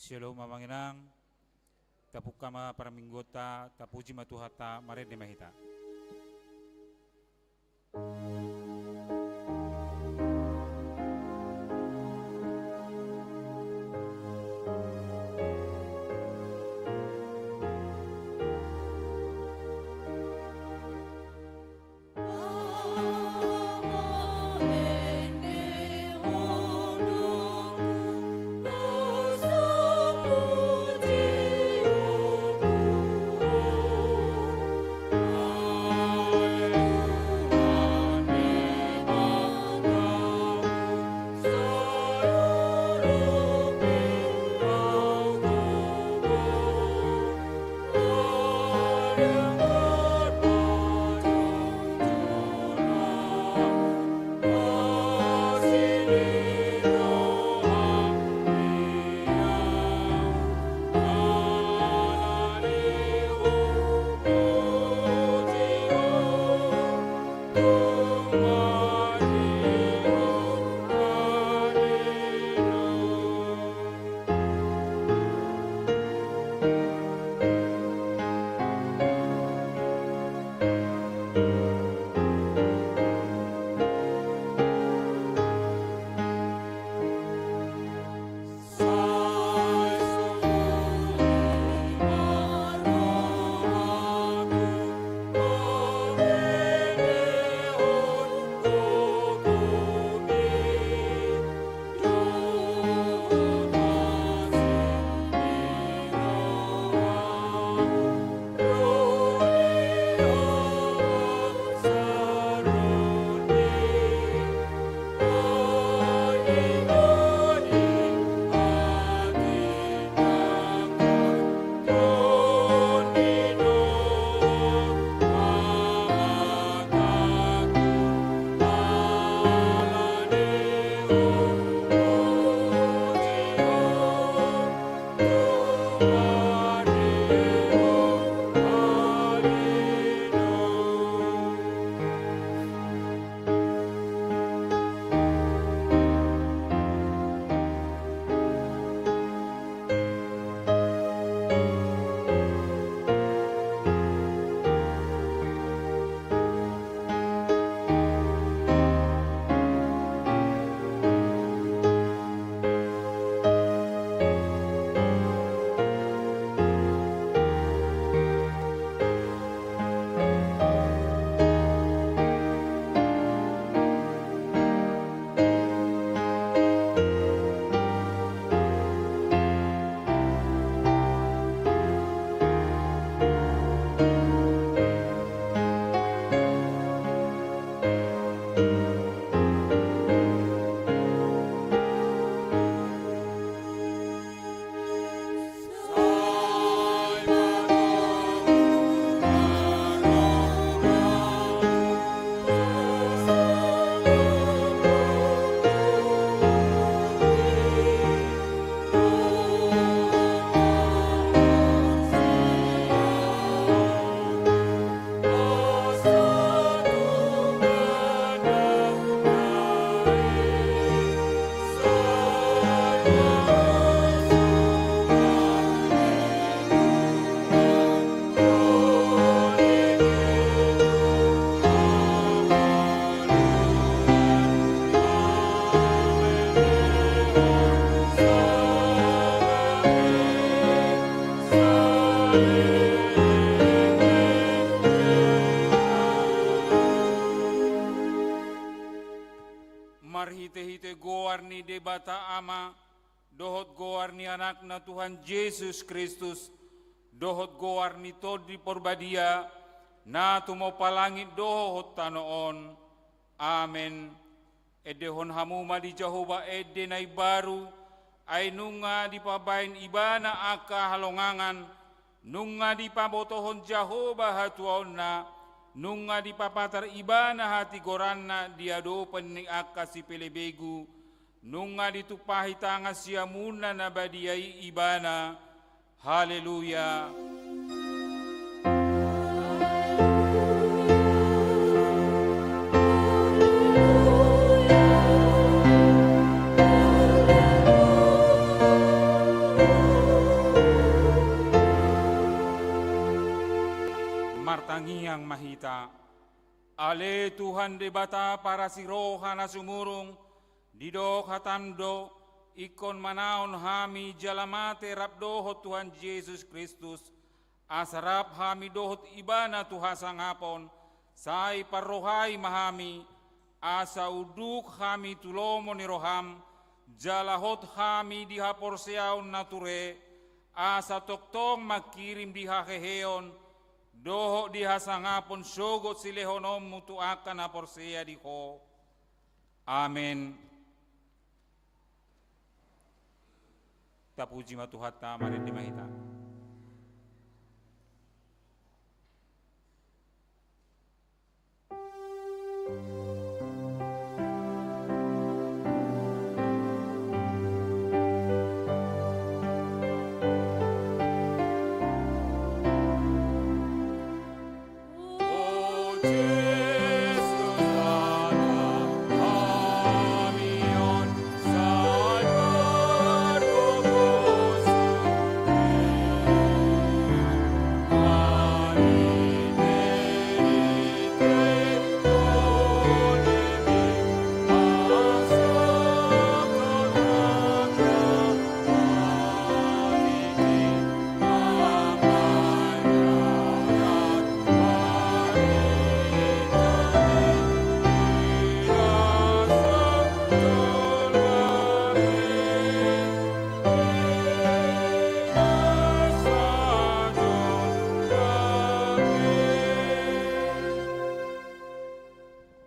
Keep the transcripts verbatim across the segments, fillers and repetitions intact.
Shalom, amang inang. Tapungka ma parmingguonta, tapuji ma Tuhanta, marende ma hita. Marhitehite goar ni Debata Ama, dohot goar ni Anakna Tuhan Jesus Kristus, dohot goar ni Tondi Porbadia, na tumompa langit dohot tano on. Amen. Endehon hamu ma di Jahowa ende na imbaru, ai nunga dipabaen Ibana angka halongangan, nunga dipabotohon Jahowa hatuaonna, nunga dipapatar Ibana hatigoranna di adopan ni angka sipelebegu, nunga ditumpahi tangan siamunna na badia i Ibana. Haleluya. Martangiang ma hita. Ale Tuhan Debata parasi roha na sumurung, didok hataM do, ingkon manaon hami jala mate rap dohot Tuhan Jesus Kristus, asa rap hami dohot Ibana tu hasangapon, sai parrohai ma hami, asa unduk hami tu lomo ni rohaM, jala hot hami di haporseaon na ture, asa tongtong mangkirim di haheheon, dohot di hasangapon sogot silehononMu tu angka na porsea di Ho. Amen. Tapuji ma Tuhanta, marende ma hita.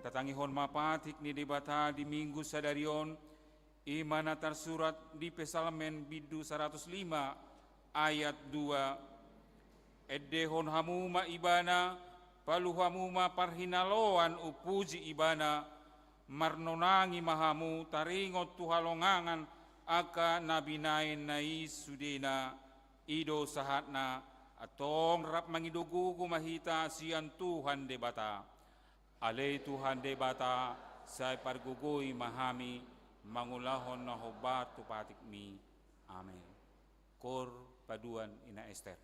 Tatangihon ma patik ni Debata di Minggu sadari on, i ma na tarsurat di Psalmen bindu saratus lima ayat dua. Endehon hamu ma Ibana, palu hamu ma parhinaloan umpuji Ibana, marnonangi ma hamu taringot tu halongangan angka na binahenna i sudena, i do sahatna, antong rap mangido gogo ma hita sian Tuhan Debata. Ale Tuhan Debata, sai pargogoi ma hami mangulahon na hombar tu patikMi. Amen. Koor paduan Ina Ester.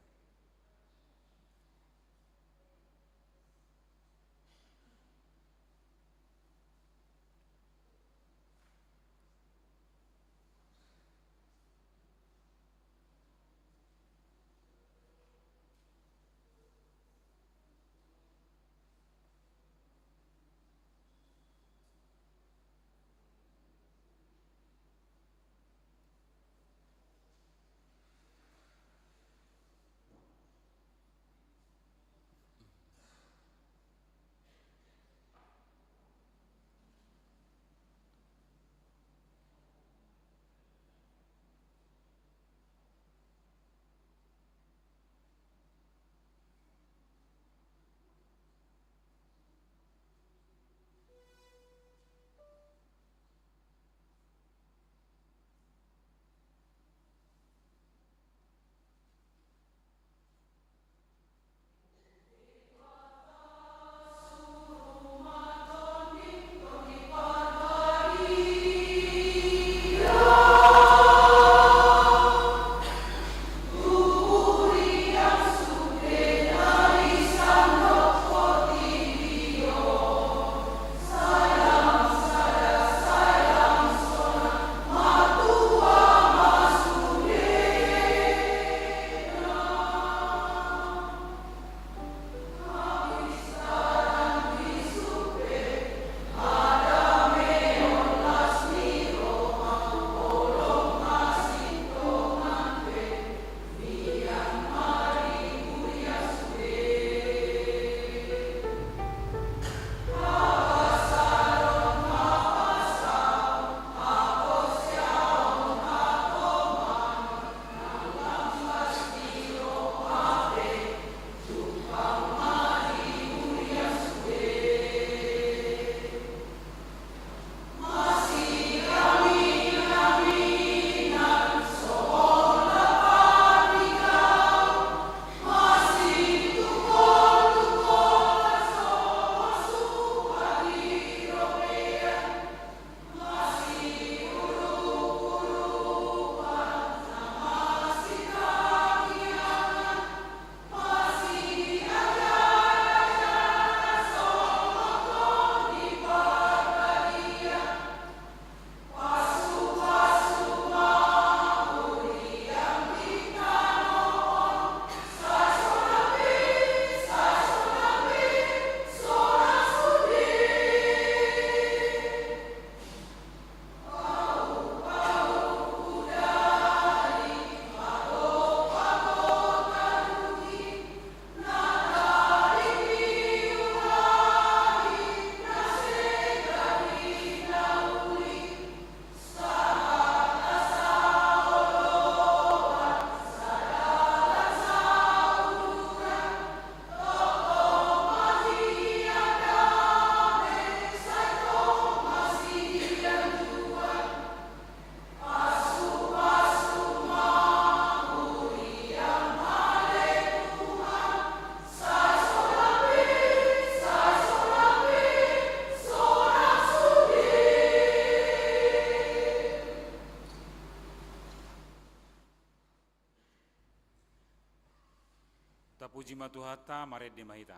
Puji ma Tuhanta, marende ma hita.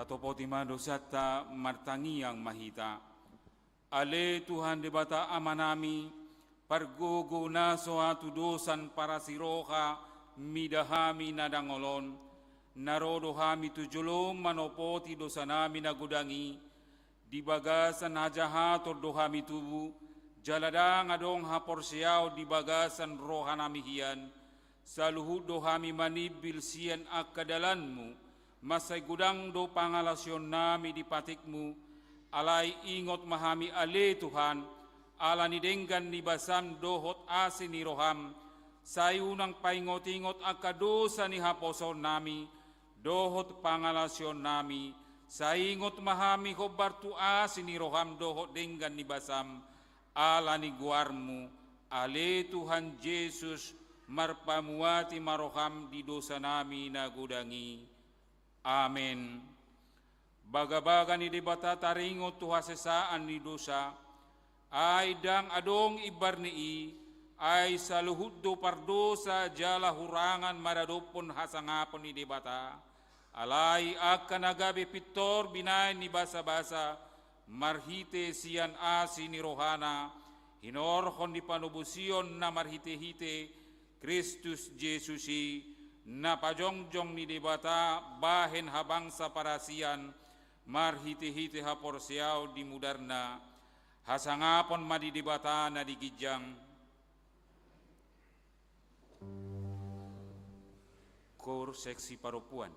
Tatopoti ma dosanta, martangiang ma hita. Ale Tuhan Debata Amanami, pargogo na so hatudosan parasiroha mida hami na dangol on, na ro do hami tu jolom manopoti dosanami na godang i, di bagasan hajahaton do hami tubu, jala ndang adong haporseaon di bagasan rohanami hian, saluhut do hami manimbil sian angka dalanmu, mansai godang do pangalaosionnami di patikmu, alai ingot ma hami ale Tuhan, ala ni denggan ni basam dohot asi ni roham, sai unang paingot-ingot angka dosa ni haposoonnami, dohot pangalaosionnami, sai ingot ma hami hombar tu asi ni roham dohot denggan ni basam, ala ni goarmu, ale Tuhan Jesus, marpamuati ma roham di dosanami na godang i. Amen. Bagabaga ni Debata taringot tu hasesaan ni dosa, ai ndang adong imbar ni i, ai saluhut do pardosa jala hurangan maradophon hasangapon ni Debata. Alai angka na gabe pintor binahen ni basabasa, marhite sian asi ni rohana, hinorhon ni panobusion na marhite-hite Kristus Jesus i, na pajongjong ni Debata bahen habangsa parasian, marhite-hite haporseaon di mudarna, hasangapon ma di Debata na di ginjang. Koor seksi parompuan.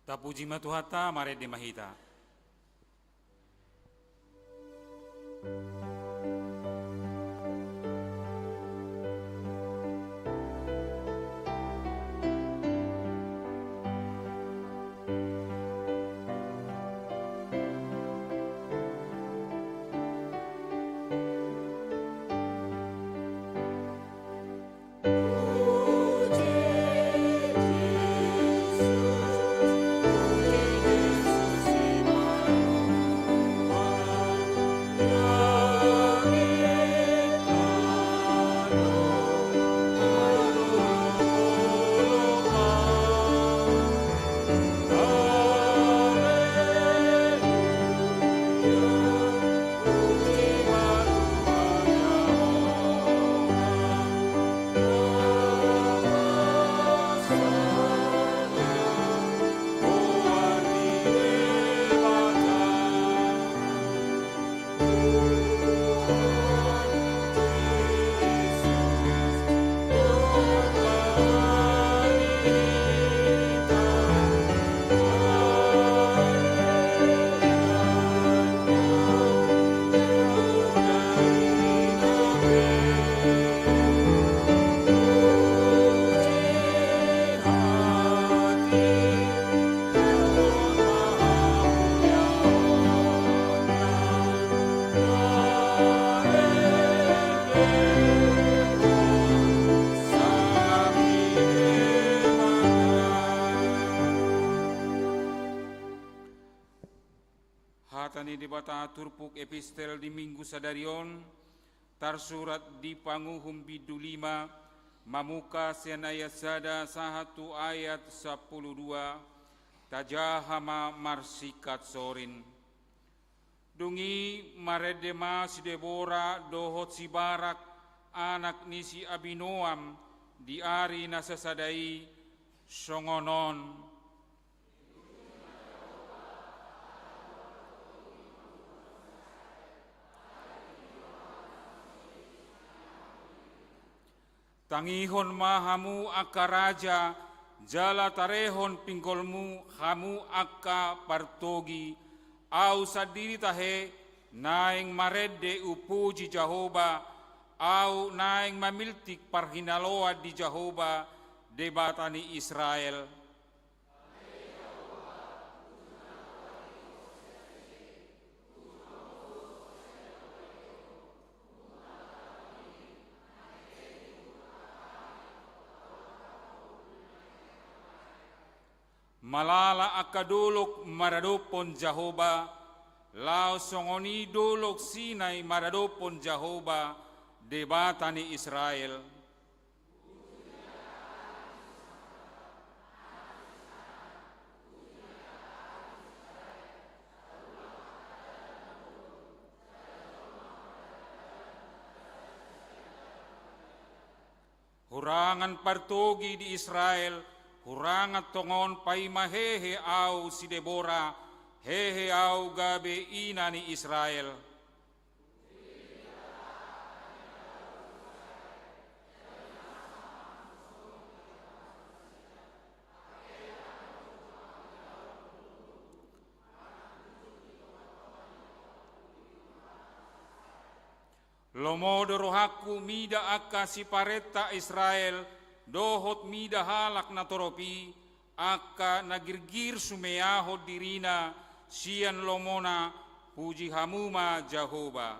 Tapuji ma Tuhanta, marende ma hita. Hata ni Debata turpuk epistel di Minggu sadari on, tarsurat di Panguhum bindu lima, mamungka sian ayat sada sahat tu ayat sampulu dua, tajaha ma marsingkat sorin. Dung i marende ma si Debora dohot si Barak, anak ni si Abinoam, di ari na sasada i, songon on. Tangihon ma hamu angka raja, jala tarehon pinggolmu hamu angka partogi. Ahu sandiri tahe naeng marende umpuji Jahowa, ahu naeng mamiltik parhinaloan di Jahowa, Debata ni Israel. Malala angka dolok maradophon Jahowa, laos songon i dolok Sinai maradophon Jahowa, Debata ni Israel. Hurangan partogi di Israel, hurangan tongon paima hehe ahu si Debora, hehe ahu gabe ina ni Israel. Lomo do rohangku mida angka siparenta Israel, dohot mida halak na torop i, angka na girgir sumeahon dirina sian lomona, puji hamu ma Jahowa.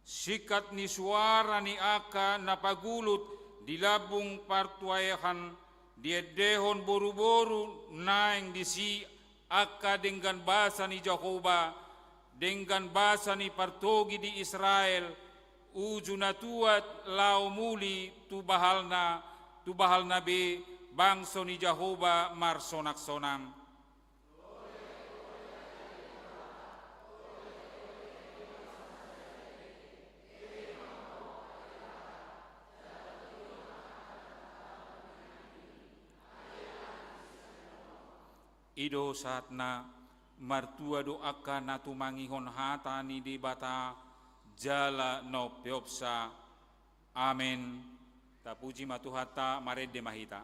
Singkat ni suara ni angka na pagulut di lambung partuaehan, diendehon boruboru naeng disi angka denggan basa ni Jahowa, denggan basa ni partogi di Israel, uju na tuat laho muli tu bahalna, tu bahalna be bangso ni Jahowa marsonaksonang. I do sahatna. Martua do angka na tumangihon hata ni Debata jala na umpeopsa. Amen. Tapuji ma Tuhanta, marende ma hita.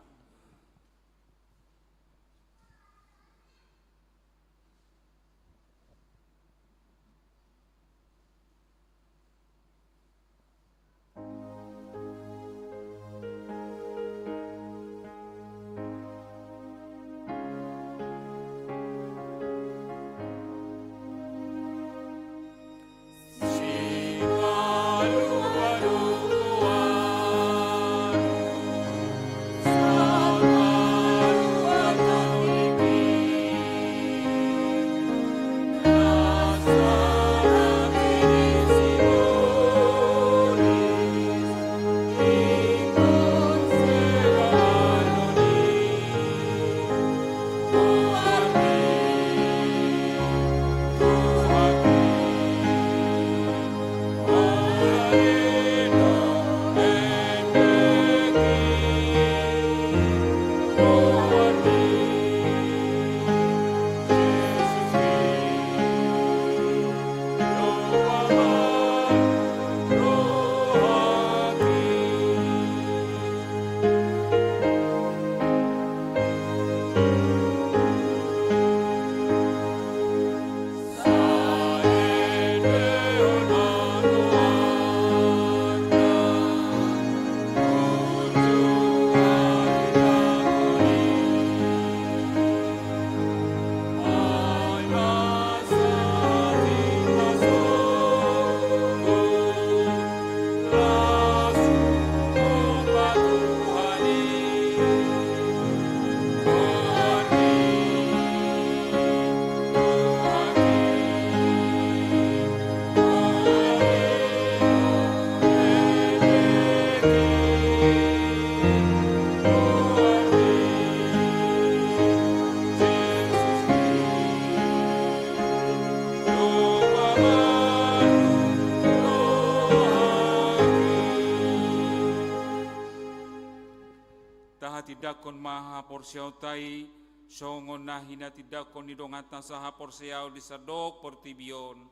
Tahatindangkon ma haporseaonta i, songon na hinatindangkon ni donganta sahaporseaon di sandok portibi on.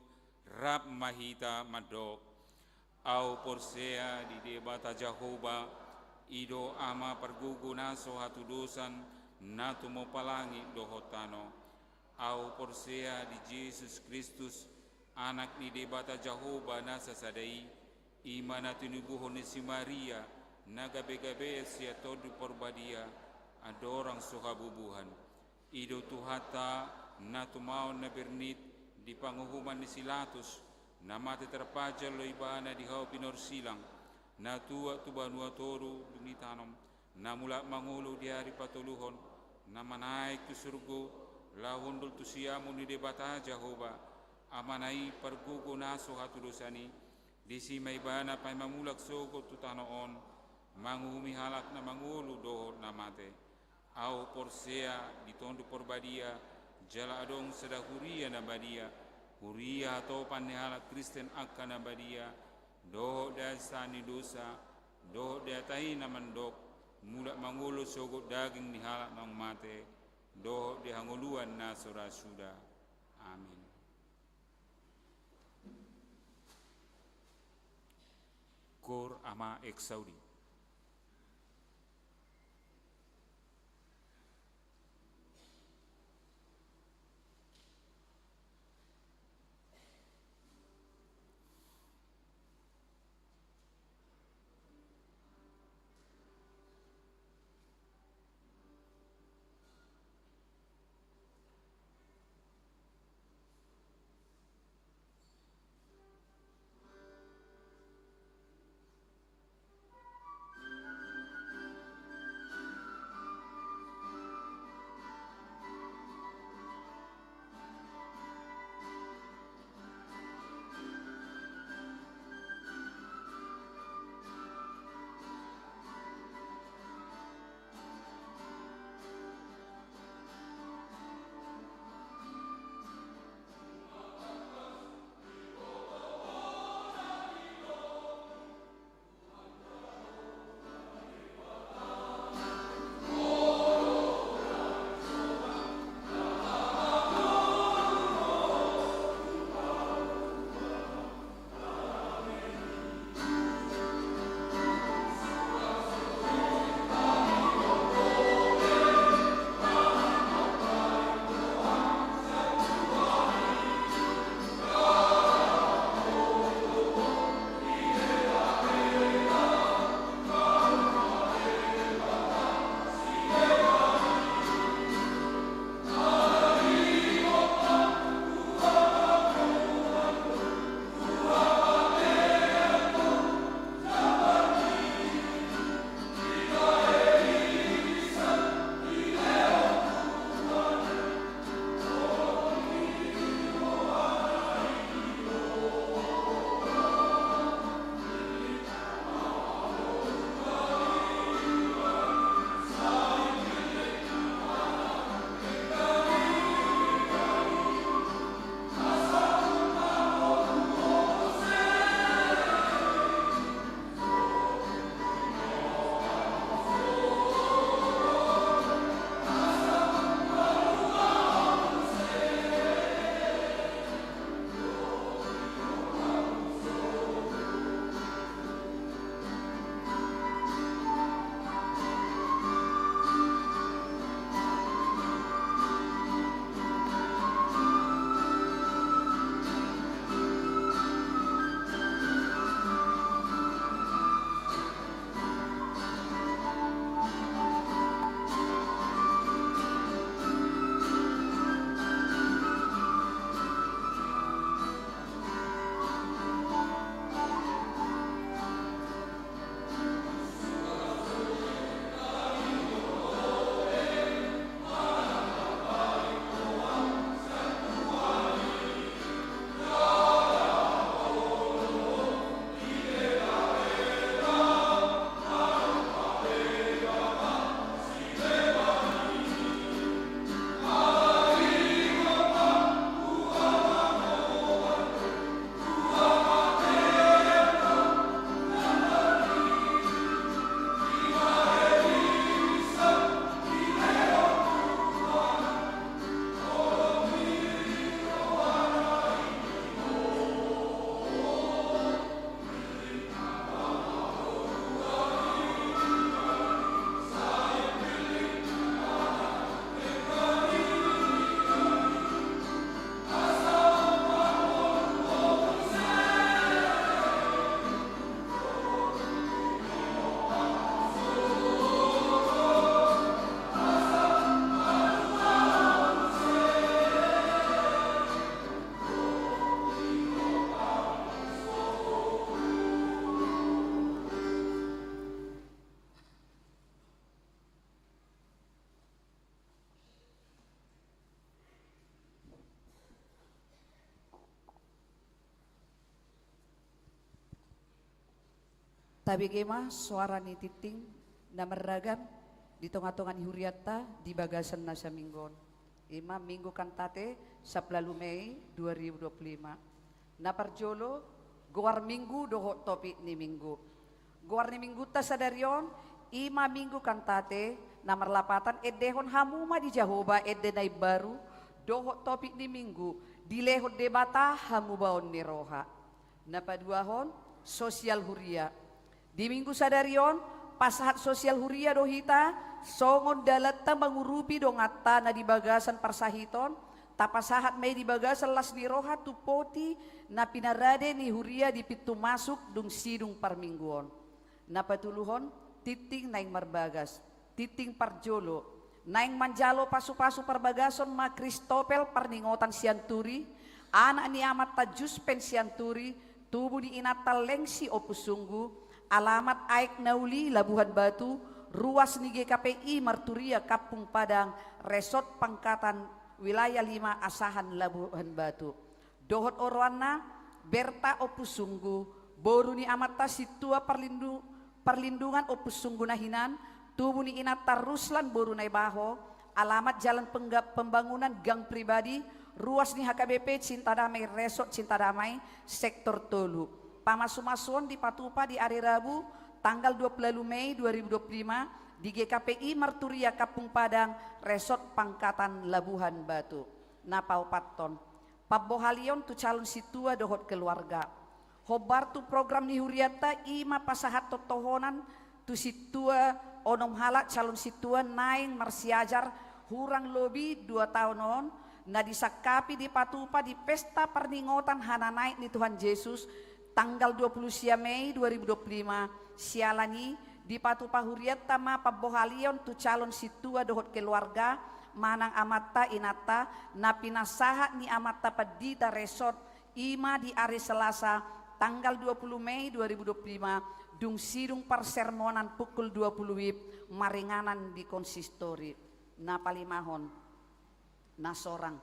Rap ma hita mandok. Ahu porsea di Debata Jahowa, i do Ama pargogo na so hatudosan, na tumompa langit dohot tano. Ahu porsea di Jesus Kristus, Anak ni Debata Jahowa na sasada i, i ma na tinubuhon ni si Maria, na gabe-gabean sian Tondi Parbadia, andorang so habubuhan. I do Tuhanta, na tumaon na bernit di panguhuman ni si Latus, na mate tarpajal do Ibana di hau pinorsilang, na tuat tu banua toru dung ditanom, na mulak mangolu di ari patoluhon, na manaek tu surgo, laho hundul tu siamun ni Debata Jahowa, Amana i pargogo na so hatudosan i, disi ma Ibana paima mulak sogot tu tano on, manguhumi halak na mangolu dohot na mate. Ahu porsea di Tondi Parbadia, jala adong sada huria na badia, huria hatopan ni halak Kristen angka na badia, dohot di hasesaan ni dosa, dohot di hata i na mandok, mulak mangolu sogot daging ni halak naung mate, dohot di hangoluan na so ra suda. Amin. Cor ama exaudi. Tabege ma soara ni tingting na marragam di tonga-tonga ni hurianta di bagasan na saminggu on. Ima Minggu Kantate, sampulu ualu Mei dua ribu dua puluh lima. Na parjolo, goar Minggu dohot topik ni Minggu. Goar ni Minggunta sadari on, ima Minggu Kantate, na marlapatan endehon hamu ma di Jahowa ende na imbaru, dohot topik ni Minggu, dilehon Debata hamubaon ni roha. Na paduahon, sosial huria. Di Minggu sadari on, pasahat sosial huria do hita, songon dalanta mangurupi donganta na di bagasan parsahiton, tapasahat ma i di bagasan las ni roha tu poti na pinarade ni huria di pintu masuk dung sidung parmingguon. Na patoluhon, tingting naeng marbagas. Tingting parjolo, naeng manjalo pasu-pasu parbagason ma Kristopel Parningotan Sianturi, anak ni amanta Juspen Sianturi, tubu ni inanta Lengsi Ompusunggu, alamat Aek Nauli Labuhan Batu, ruas ni G K P I Marturia Kampung Padang, Resort Pangkatan, Wilayah lima Asahan Labuhan Batu. Dohot oroanna, Berta Ompusunggu, boru ni amanta Sintua Parlindu-, Parlindungan Ompusunggu na hinan, tubu ni inanta Ruslan boru Naibaho, alamat Jalan Pengga-, Pembangunan Gang Pribadi, ruas ni H K B P Cinta Damai Resort Cinta Damai, sektor tolu. Pamasu-masuon dipatupa di ari Rabu, tanggal dua puluh ualu Mei dua ribu dua puluh lima, di G K P I Marturia Kampung Padang, Resort Pangkatan Labuhan Batu. Na paopathon, pambohalion tu calon sintua dohot keluarga. Hombar tu program ni hurianta, ima pasahathon tohonan tu sintua onom halak calon sintua naeng marsiajar hurang lobi dua taon on, na disangkapi dipatupa di pesta parningotan hananaek ni Tuhan Jesus, tanggal dua puluh sia Mei dua ribu dua puluh lima, siala ni i, dipatupa hurianta ma pambohalion tu calon sintua dohot keluarga, manang amanta inanta, na pinasahat ni amanta pandita Resort, ima di ari Selasa, tanggal dua puluh Mei dua ribu dua puluh lima, dung sidung parsermonan pukul dua puluh WIB, maringanan di konsistori. Na palimahon, na sorang.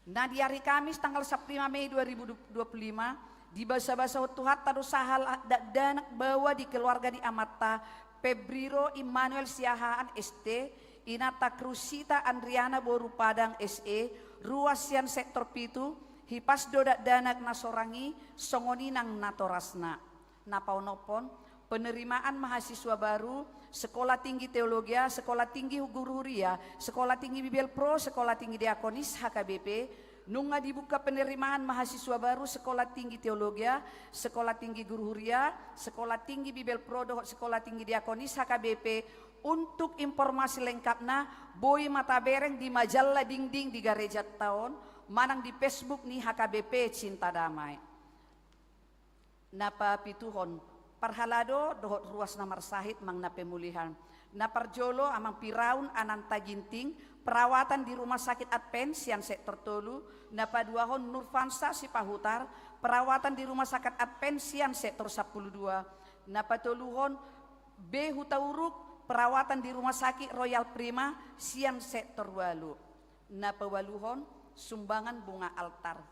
Na di ari Kamis tanggal sampulu lima Mei dua ribu dua puluh lima, dibasa-basahon Tuhanta do sahalak dakdanak baoa di keluarga ni amanta Pebriro Immanuel Siahaan S T, inanta Krusita Andriana boru Padang S E, ruas sian sektor pitu, hipas do dakdanak na sorang i, songon i nang natorasna. Na paonomhon, penerimaan mahasiswa baru, Sekolah Tinggi Teologia, Sekolah Tinggi Guru Huria, Sekolah Tinggi Bibel Pro, Sekolah Tinggi Diakonis, H K B P, nunga dibuka penerimaan mahasiswa baru Sekolah Tinggi Teologia, Sekolah Tinggi Guru Huria, Sekolah Tinggi Bibel Pro dohot Sekolah Tinggi Diakonis, H K B P, untuk informasi lengkapna, boi ma tabereng di majalla dingding di garejanta on, manang di Facebook ni H K B P Cinta Damai. Na papituhon, parhalado dohot ruas na marsahit manang na pemulihan. Na parjolo, Amang Piraun Ananta Ginting, perawatan di Rumah Sakit Advent sian sektor tolu. Na paduahon, Nurfansa Sipahutar, perawatan di Rumah Sakit Advent sian sektor sampulu dua. Na patoluhon, B Hutauruk, perawatan di Rumah Sakit Royal Prima sian sektor ualu. Na paualuhon, sumbangan bunga altar.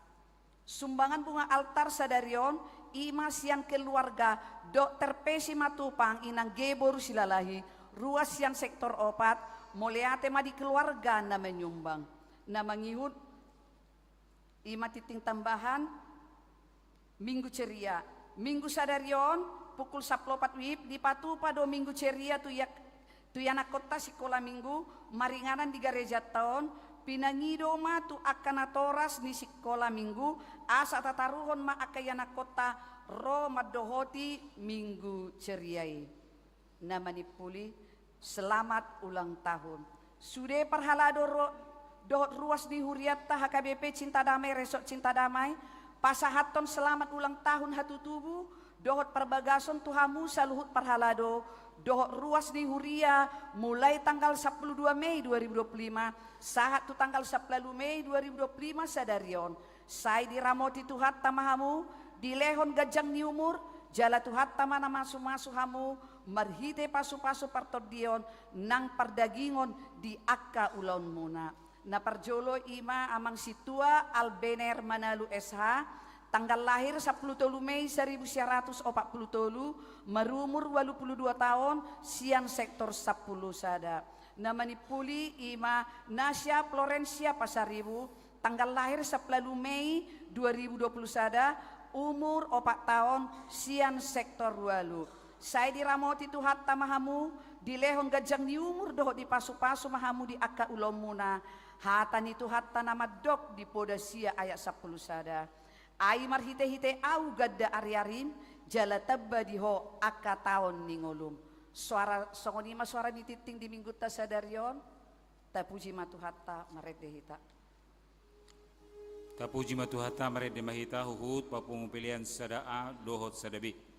Sumbangan bunga altar sadari on, ima sian keluarga Dokter P Simatupang inang G boru Silalahi, ruas sian sektor opat, mauliate ma di keluarga na menyumbang. Na mangihut, ima tingting tambahan, Minggu Ceria. Minggu sadari on, pukul sampulu opat WIB, dipatupa do Minggu Ceria tu ia-, tu ianakhonta sikola minggu, maringanan di garejanta on, pinangido ma tu angka natoras ni sikola minggu, asa tataruhon ma angka ianakhonta ro mandohoti Minggu Ceria i. Na manimpuli, selamat ulang tahun. Sude parhalado ro-, dohot ruas ni hurianta H K B P Cinta Damai, Resort Cinta Damai, pasahathon selamat ulang tahun hatutubu, dohot parbagason tu hamu saluhut parhalado, dohot ruas ni huria, mulai tanggal sampulu dua Mei dua ribu dua puluh lima, sahat tu tanggal sampulu ualu Mei dua ribu dua puluh lima sadari on. Sai diramoti Tuhanta ma hamu, dilehon ganjang ni umur, jala Tuhanta ma na masu-masu hamu, marhite pasu-pasu partondion, nang pardagingon di angka ulaonmuna. Na parjolo ima Amang Sintua Albener Manalu S H, Tanggal lahir sampulu tolu Mei saribu sia ratus opat pulu tolu, marumur ualu pulu dua taon, sian sektor sampulu sada. Na manimpuli i ma Nasya Florencia Pasaribu, tanggal lahir sampulu ualu Mei dua ribu dua pulu sada, umur opat taon, sian sektor ualu. Sai diramoti Tuhanta ma hamu, dilehon ganjang ni umur dohot dipasupasu ma hamu di angka ulaonmuna. Hata ni Tuhanta na mandok di Poda sia ayat sampulu sada. Ai marhitehite ahu ganda ariarim, jala tamba di ho angka taon ni ngolum. Soara, songon i ma soara ni tingting di minggunta sadari on. Tapuji ma Tuhanta, marende hita. Tapuji ma Tuhanta, marende ma hita, huhut papungu pelean sada A dohot sada B.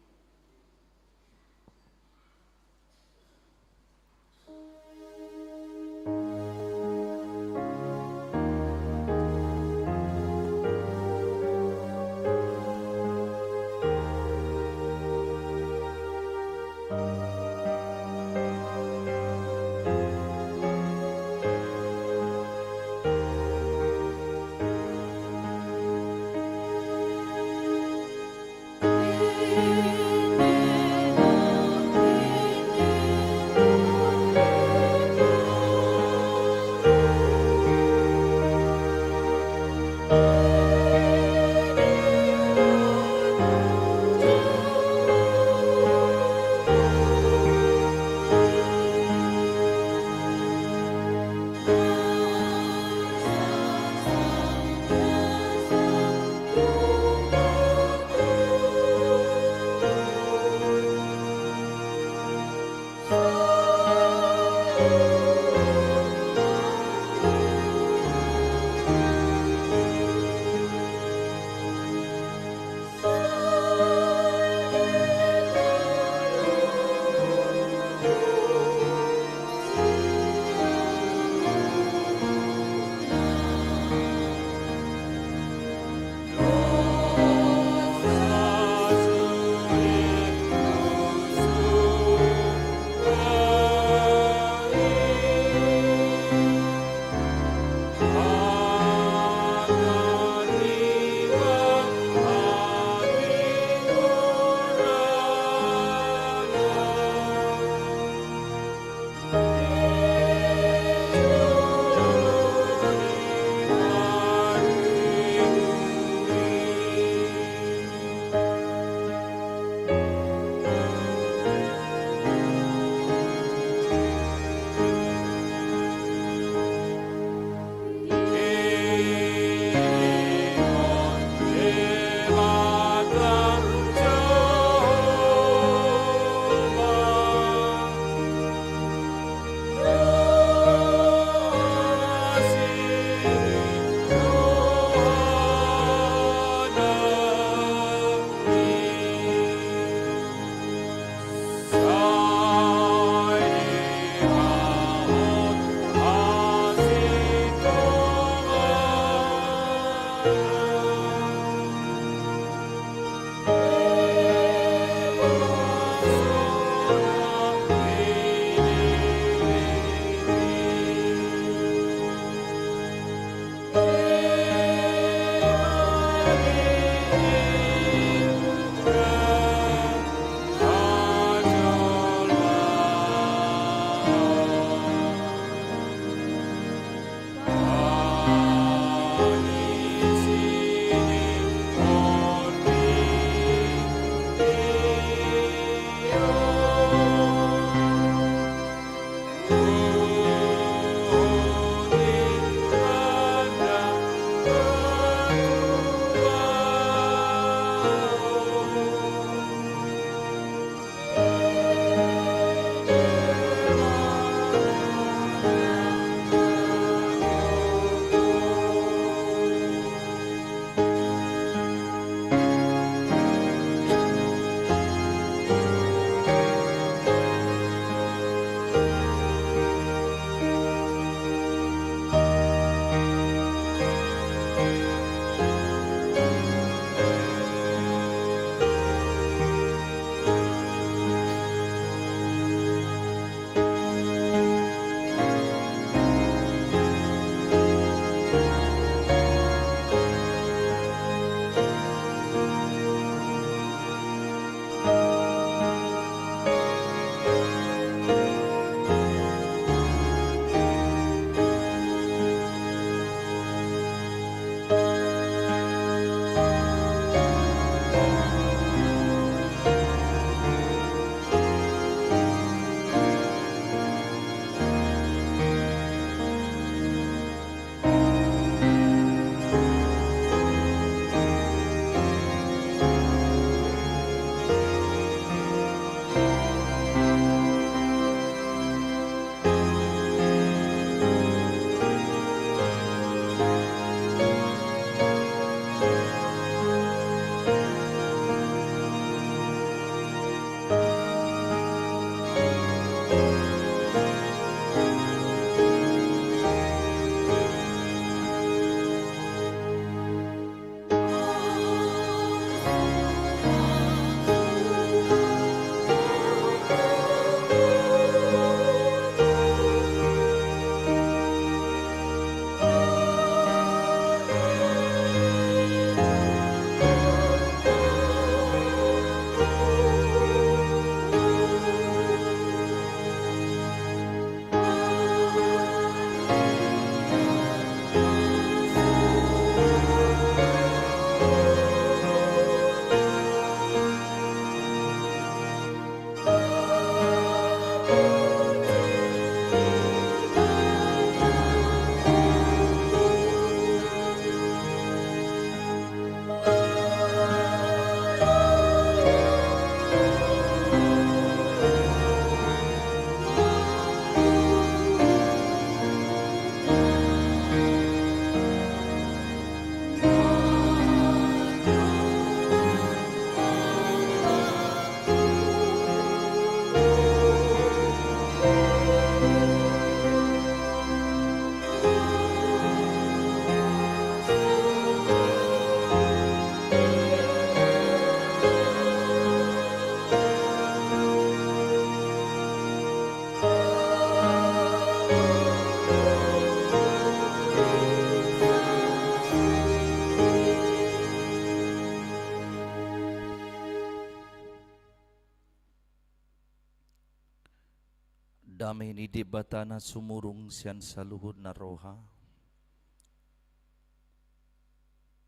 Dame ni Debata na sumurung sian saluhutna roha,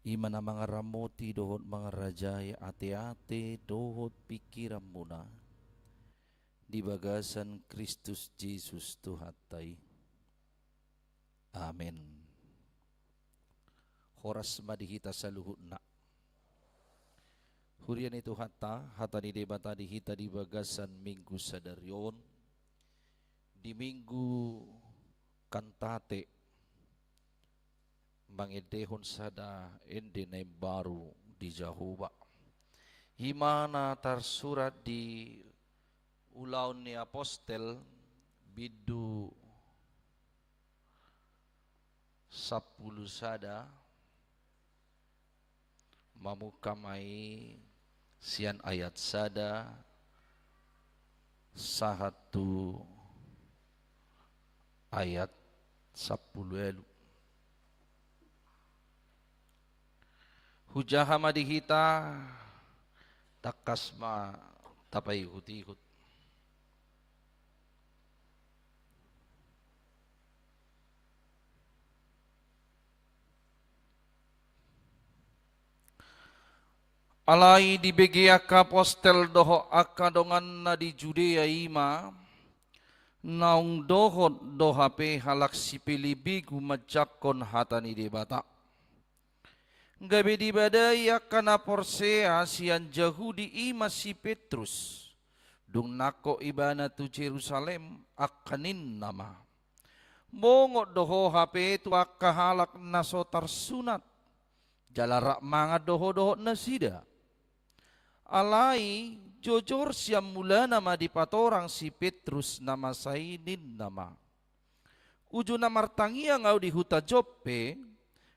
i ma na mangaramoti dohot mangarajai ateate dohot pingkiranmuna di bagasan Kristus Jesus Tuhanta i. Amen. Horas ma di hita saluhutna. Huria ni Tuhanta, hata ni Debata di hita di bagasan Minggu sadari on, di Minggu Kantate, mangendehon sada ende na imbaru di Jahowa. I ma na tarsurat di Ulaon ni Apostel, bindu sampulu sada, mamungka ma i sian ayat sada sahat tu ayat sampulu ualu. Hujaha ma di hita, tangkas ma tapaihutihut. Alai dibege angka apostel dohot angka donganna di Judea i ma, naung dohot do hape halak sipelebegu manjangkon hata ni Debata. Gabe dibadai angka na porsea sian Jahudi i ma si Petrus, dung nangkok ibana tu Jerusalem, angka ninna ma: Bongot do ho hape tu angka halak na so tarsunat, jala rap mangan do ho dohot nasida. Alai jojor sian mulana ma dipatorang si Petrus na masa i, ninna ma: Uju na martangiang ahu di huta Joppe,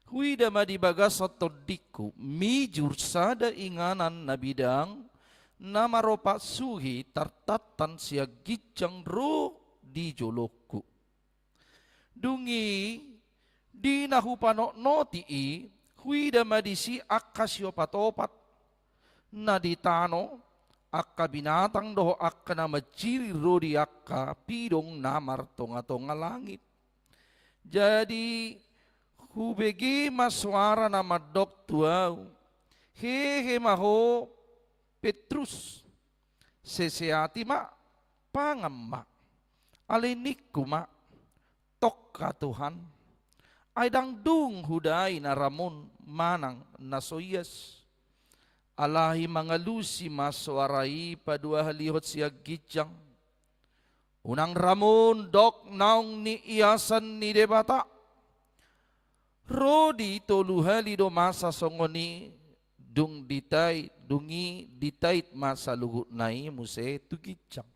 huida ma di bagasan tondingku mijur sada inganan na bidang, na maropat suhi tartantan sian ginjang ro di jolongku. Dung i, di na hupanotnoti i, huida ma disi angka siopatopat na di tano, angka binatang dohot angka na manjiring ro di angka pidong na martongatonga langit. Jadi hubege ma soara na mandok tu ahu: Hehe ma ho, Petrus, seseati ma, pangan ma. Alai ningku ma: Tongka, Tuhan, ai ndang dung hudai na ramun manang na so ias. Alai mangalusi ma soara i paduahalihon sian ginjang: Unang ramun dok naung niiasan ni Debata. Ro di tolu hali do masa songon i, dung ditait, dung i ditait ma saluhutna i muse tu ginjang.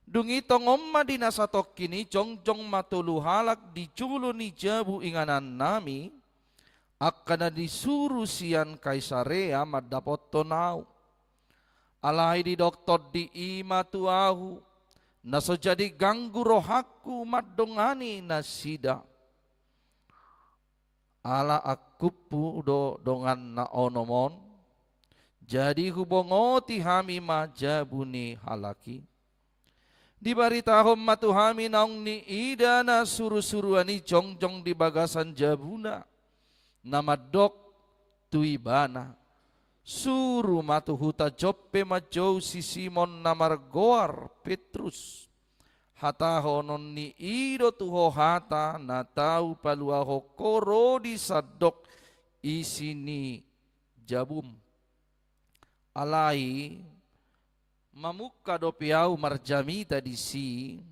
Dung i tongon ma di na satongkin i jongjong ma tolu halak di jolo ni jabu inganannami, angka na disuru sian Kaisarea mandapothon ahu. Alai didok Tondi i ma tu ahu, na so jadi ganggu rohangku mandongani nasida. Ala angkuphu do dongan na onom on, jadi hubongoti hami ma jabu ni halak i. Dibaritahon ma tu hami naung niida na surusuruan i jongjong di bagasan jabuna, na mandok tu ibana: Suru ma tu huta Joppe manjou si Simon na margoar Petrus. Hatahonon ni i do tu ho hata na tau paluahon ho ro di sandok isi ni jabum. Alai mamungka dope ahu marjamita disi,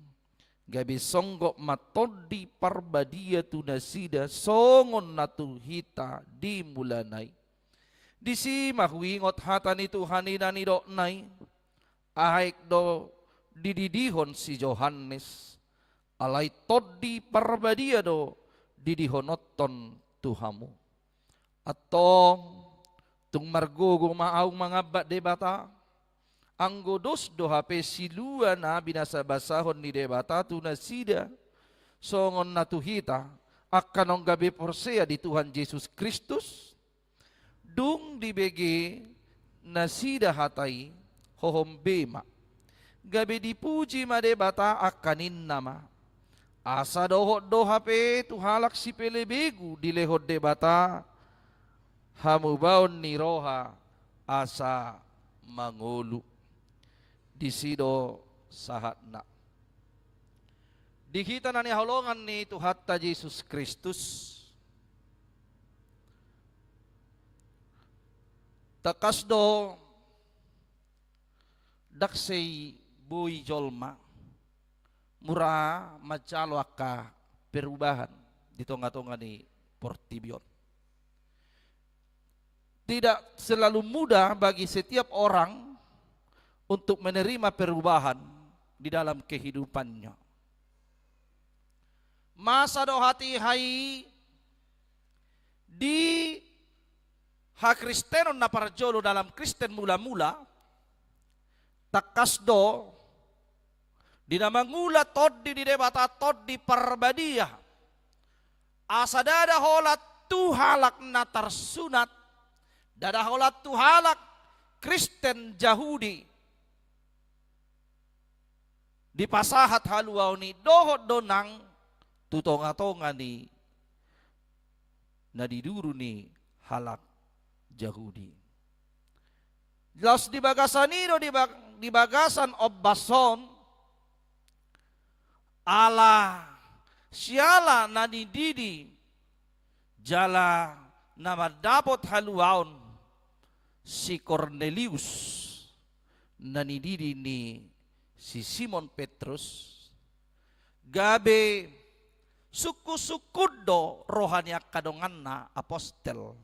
gabe songgop ma Tondi Parbadia tu nasida songon na tu hita di mulana i. Disi ma huingot hata ni Tuhan i na nidokna i: Aek do dididihon si Johannes, alai Tondi Parbadia do didihononhon tu hamu. Antong, tung margogo ma ahu mangambat Debata, anggo dos do hape silua na binasabasahon ni Debata tu nasida, songon na tu hita, angka naung gabe porsea di Tuhan Jesus Kristus? Dung dibege nasida hata i, hohom be ma. Gabe dipuji ma Debata angka ninna ma. Asa dohot do hape tu halak sipelebegu dilehon Debata hamubaon ni roha asa mangolu. Disi do sahatna. Di hita na nihaholongan ni Tuhanta Jesus Kristus, tangkas do ndang sai boi jolma mura manjalo angka perubahan di tonga-tonga ni portibi on. Tidak selalu mudah bagi setiap orang untuk menerima perubahan di dalam kehidupannya. Masa do hatiha i di hakristenon na parjolo dalam Kristen mula-mula, tangkas do di na mangula Tondi ni Debata, Tondi Parbadia, asa ndada holan tu halak na tarsunat, ndada holan tu halak Kristen Jahudi, dipasahat haluaon i dohot do nang tu tonga-tonga ni na di duru ni halak Jahudi. Laos di bagasan i do, di bag-, di bagasan ombas on, ala siala na nididi jala na mandapot haluaon si Kornelius, na nididi ni si Simon Petrus, gabe sungkun-sungkun do roha ni angka donganna apostel.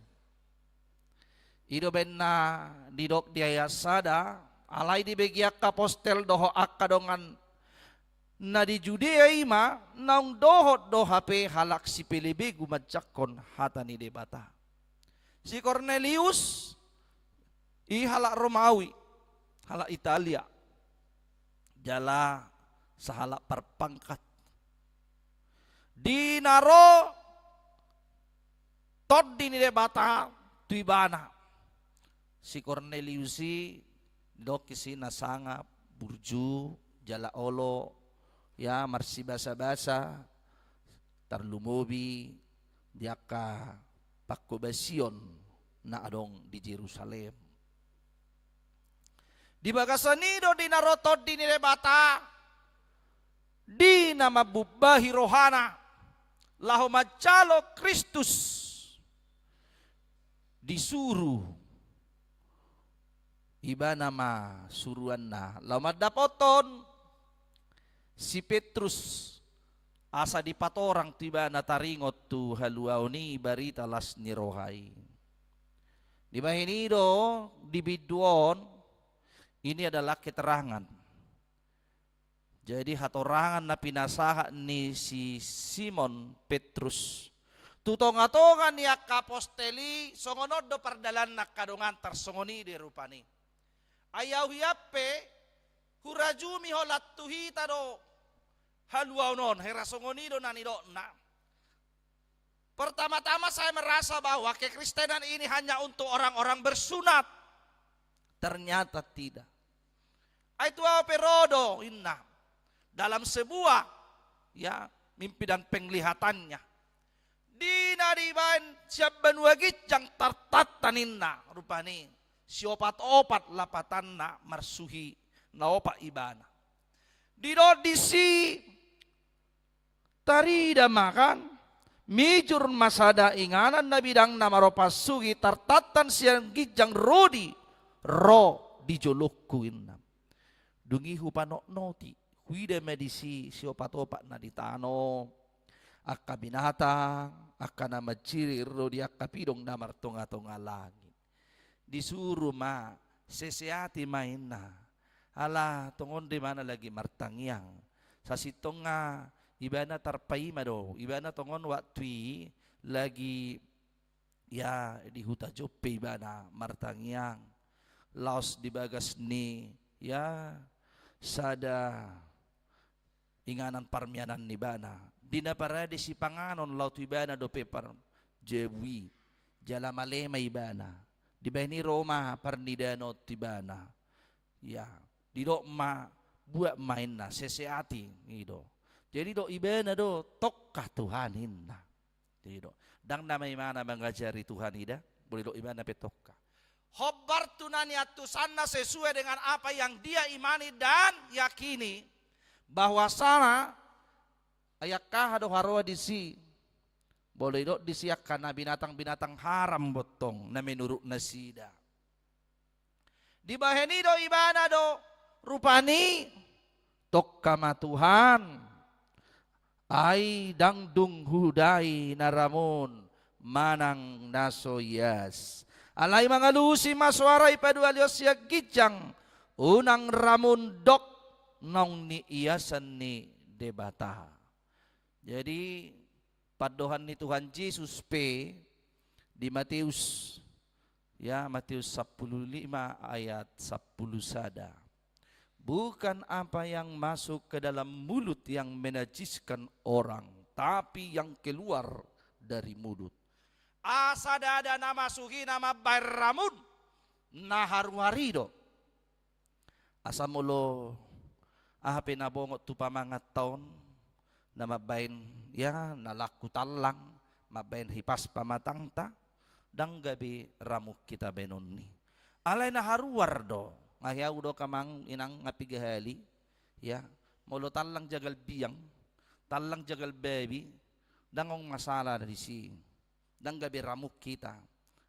I do baen na didok di ayat sada, alai dibege angka apostel dohot angka dongan na di Judea i ma, naung dohot do hape halak sipelebegu manjangkon hata ni Debata. Si Kornelius i halak Romawi, halak Italia, jala sahalak parpangkat. Di na ro Tondi ni Debata tu ibana, si Kornelius i didok i si na sangap, burju, jala olo, ya, marsibasa-basa, tarlumobi di angka pangkobasion na adong di Jerusalem. Di bagasan i do di na ro Tondi ni Debata, di na mambumbahi rohana laho manjalo Kristus, disuru ibana ma suruanna laho mandapothon si Petrus, asa dipatorang tu ibana taringot tu haluaon i barita las ni roha i. Dibahen i do di bindu on, ini adalah keterangan. Jadi hatorangan na pinasahat ni si Simon Petrus tu tonga-tonga ni angka apostel i, songon on do pardalanna angka dongan, tarsongon i do rupani. Ai ahu hian pe hurajumi holan tu hita do haluaon on, hera songon i do na nidokna. Pertama-tama saya merasa bahwa kekristenan ini hanya untuk orang-orang bersunat. Ternyata tidak. Ai tu ahu pe ro do inna dalam sebuah, ya, mimpi dan penglihatannya. Di na dibaen sian banua ginjang tartanta ninna rupani siopat-opat lapatanna marsuhi na opat ibana. Didok disi, tarida ma kan, mijur ma sada inganan na bidang na maropa suhi tartantan sian ginjang rodi ro di jolongku inna. Dung i hupanotnoti, huida ma disi siopat-opat na di tano, angka binatang, angka na mansiri ro di angka pidong na martonga-tonga langit. Disuru ma, sesehati ma inna. Ala tongon do ibana lagi martangiang. Sasintongna ibana tarpaima do, ibana tongon waktu i lagi, ya, di huta Joppe ibana martangiang. Laos di bagas ni, ya, sada inganan parmianan ni ibana. Di na parade sipanganon laho tu ibana dope parjabu i, jala male ma ibana. Dibahen i ro ma parnidaan on tu ibana. Ya, didok ma, buat ma inna, seseati, i do. Jadi didok ibana do, tongka Tuhan inna. Jadi didok, ndang nama imana mangajari Tuhan i da, molo didok ibana pe tongka. Hombar tu na niantusanna sesuai dengan apa yang dia imani dan yakini, bahwasanya, ai angka aha do haroa disi, molo didok disi angka na binatang-binatang haram bontong, na menurut nasida. Dibahen i do ibana do, rupani, tongka ma Tuhan, ai ndang dung hudai na ramun manang na so ias. Alai mangalusi ma soara i paduahalion sian ginjang, unang ramun dok naung niiasan ni Debata. Jadi, pandohan ni Tuhan Jesus pe di Mateus, ya, Mateus sampulu lima ayat sampulu sada. Bukan apa yang masuk ke dalam mulut yang menajiskan orang, tapi yang keluar dari mulut. Asa ndada na masuk i na mambahen ramun, na haruar i do. Asa molo aha pe na bongot tu pamanganta on, na mambahen, ya, na laku tallang, mambahen hipas pamatangta, ndang gabe ramun hita bahenon i. Alai na haruar do, nga hea hudok amang inang nga piga hali, ya, molo tallang jagal biang, tallang jagal babi, ndang adong masalah disi. Ndang gabe ramun hita.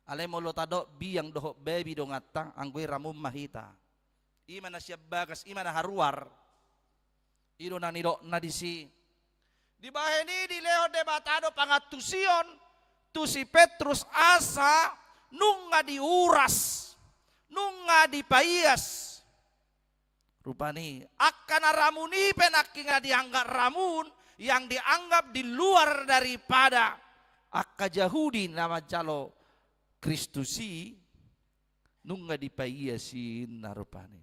Alai molo tadok biang dohot babi donganta, anggo i ramun ma hita. I ma na sian bagas, i ma na haruar. I do na nidokna disi. Dibahen i dilehon Debata do pangantusion tu si Petrus asa nunga diuras, nunga dipaias. Rupani, angka na ramun i pe nangkin na dianggap ramun, yang dianggap di luar daripada angka Jahudi na manjalo Kristus i, nunga dipaias i inna rupani.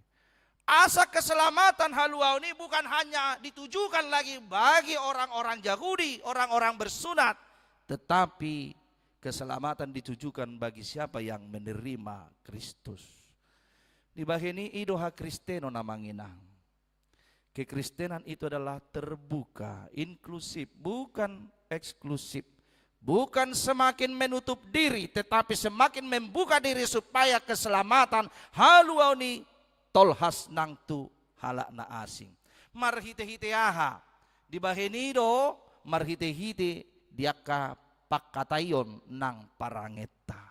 Asa keselamatan haluaon i bukan hanya ditujukan lagi bagi orang-orang Jahudi, orang-orang bersunat, tetapi keselamatan ditujukan bagi siapa yang menerima Kristus. Dibahen i, i do hakristenon amang inang. Kekristenan itu adalah terbuka, inklusif, bukan eksklusif. Bukan semakin menutup diri, tetapi semakin membuka diri supaya keselamatan haluaon i tolhas nang tu halak na asing. Marhite-hite aha? Dibahen i do marhite-hite di angka pangkataion nang parangenta.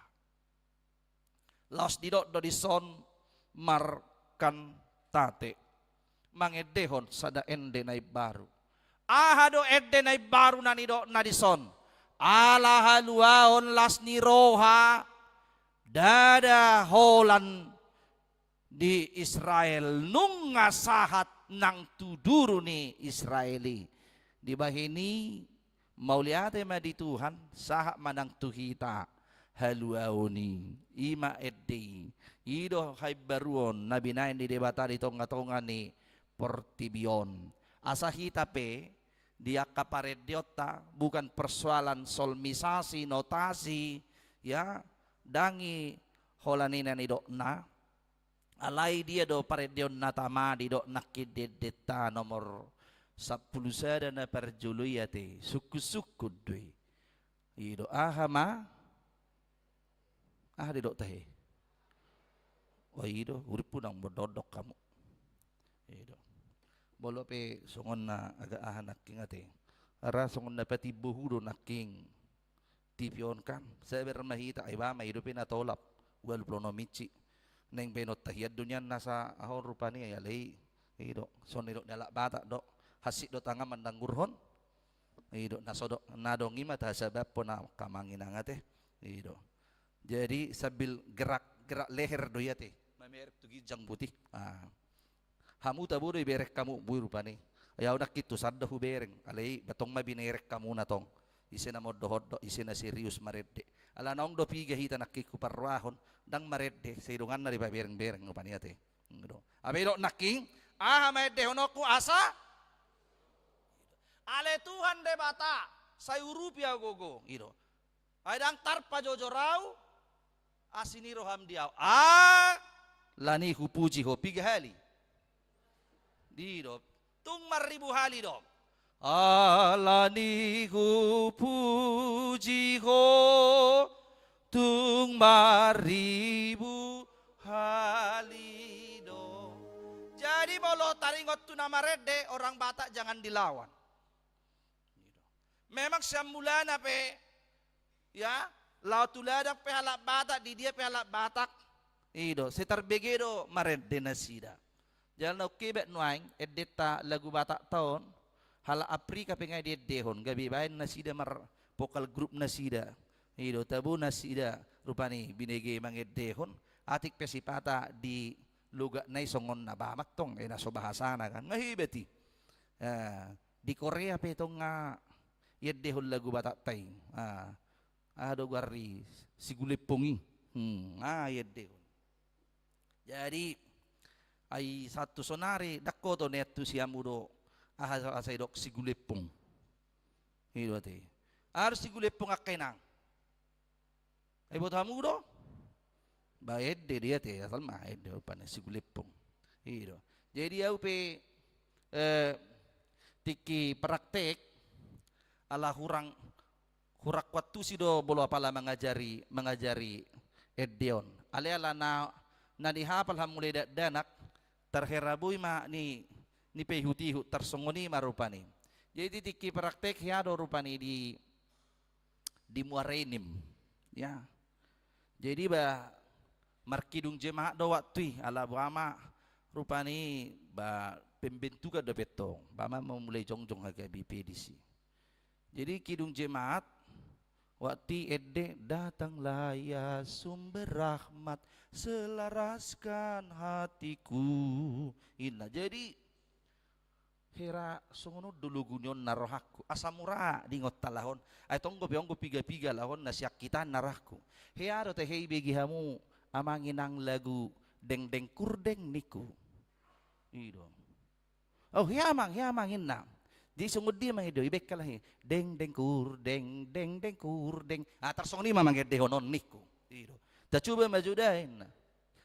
Laos didok do dison markantate, mangendehon sada ende na imbaru. Aha do ende na imbaru na nidokna dison? Ala haluaon las ni roha, ndada holan di Israel, nunga sahat nang tu duru ni Israel i. Dibahen i, mauliate ma di Tuhan, sahat ma nang tu hita haluaon i. I ma ende i. I do haimbaruon na binahen ni Debata di tonga-tonga ni portibi on. Asa hita pe, di angka parendeonta, bukan persoalan solmisasi, notasi, ya, ndang i holan i na nidokna. Alai dia do parendeon na tama didok nangkin di endenta nomor sampulu sada na parjolo i ate, sungkun-sungkun do i. I do, aha ma? Aha didok tahe? O i do, urippu nang mondok-ondok hamu. I do. Molo pe songon na agak aha nangkin ate. Ra songon na patimbohu do nangkin. Tipi on kan, sabar ma hita, ai ba ma i dope na tolap, ualu pulu onom inci. Naeng baenonta hian do nian nasa aha on rupani, ai alai, i do, songon nidok ni halak Batak do, hansit do tangan mandanggurhon, i do, na so do, na adong i ma tahasabaphon amang inang ate, i do. Jadi sambil gerak, gerak leher do i ate, mamereng tu ginjang putih. Ah. Hamu tabo do ibereng hamu, boi rupani. Ai au nangkin tu sanda hubereng, alai ba tong ma binereng hamuna tong. Ise na mondok-ondok, ise na serius marende. Ala naung do piga hita nangkin huparrohahon, ndang marende, sai donganna do ipabereng-bereng rupani ate. Hape didok nangkin, aha ma endehononku asa? Ale Tuhan Debata, sai urupi au gogo, i do. Ai ndang tarpajojor au, asi ni roham di au. Alani hupuji ho, piga hali? I do, tung marribu hali do. Alani hupuji ho, tung marribu hali do. Jadi molo taringot tu na marende, orang Batak jangan dilawan. Memang sian mulana pe, ya, laho tu ladang pe halak Batak, di dia pe halak Batak. I do, sai tarbege do marende nasida. Jala na ungkebat nuaeng endenta lagu Batakta on, halak Afrika pe nga diendehon, gabe baen nasida mar vokal grup nasida. I do, tabo nasida rupani binege mangendehon, atik pe sipata di logatna i songon na bamak tong, eh, na so bahasana kan. Nga hebat i. Eh, di Korea pe tong nga iendehon lagu Batakta i. Ah, aha do goar ni Sigulepong i. Hmm, ah, iendehon. Jadi, ai sahat tu sonari, ndang hoto nian tu siamu do, aha, aha sai dok Sigulepong. I do ate. Aha do Sigulepong angka inang. Ai boto hamu do? Ba ende dia te, asal ma ende rupani Sigulepong. I do. Jadi au pe, eh, tingki praktek, ala hurang, hurang kuat tusi do molo apala mangajari, mangajari ende on. Alai ala na, na nihapal hamu mulai dakdanak, tarhera boi ma ni, ni paihut-ihut, tarsongon i ma rupani. Jadi tingki praktek hea do rupani di, di Muara Enim. Ya. Jadi ba markidung jemaat do waktu i, ala boha ma rupani ba pembentukan dope tong, ba ma mulai jongjong H K B P disi. Jadi kidung jemaat, waktu i ende, "Datanglah ya sumber rahmat, selaraskan hatiku." Inna, jadi hera songon on do logu ni on na rohangku. Asa mura diingot halak on. Ai tong dope on do piga-piga halak on na sian hita na rohangku. Hea do tahe ibege hamu amang inang lagu Dengdeng Kurdeng ningku. I do. Oh, hea amang, hea amang inna. Jadi songon dia ma i do, ibaen halak i. Dengdeng kurdeng, dengdeng kurdeng. Ah, tarsongon i ma mangendehon on ningku. I do. Tacoba ma jo da inna.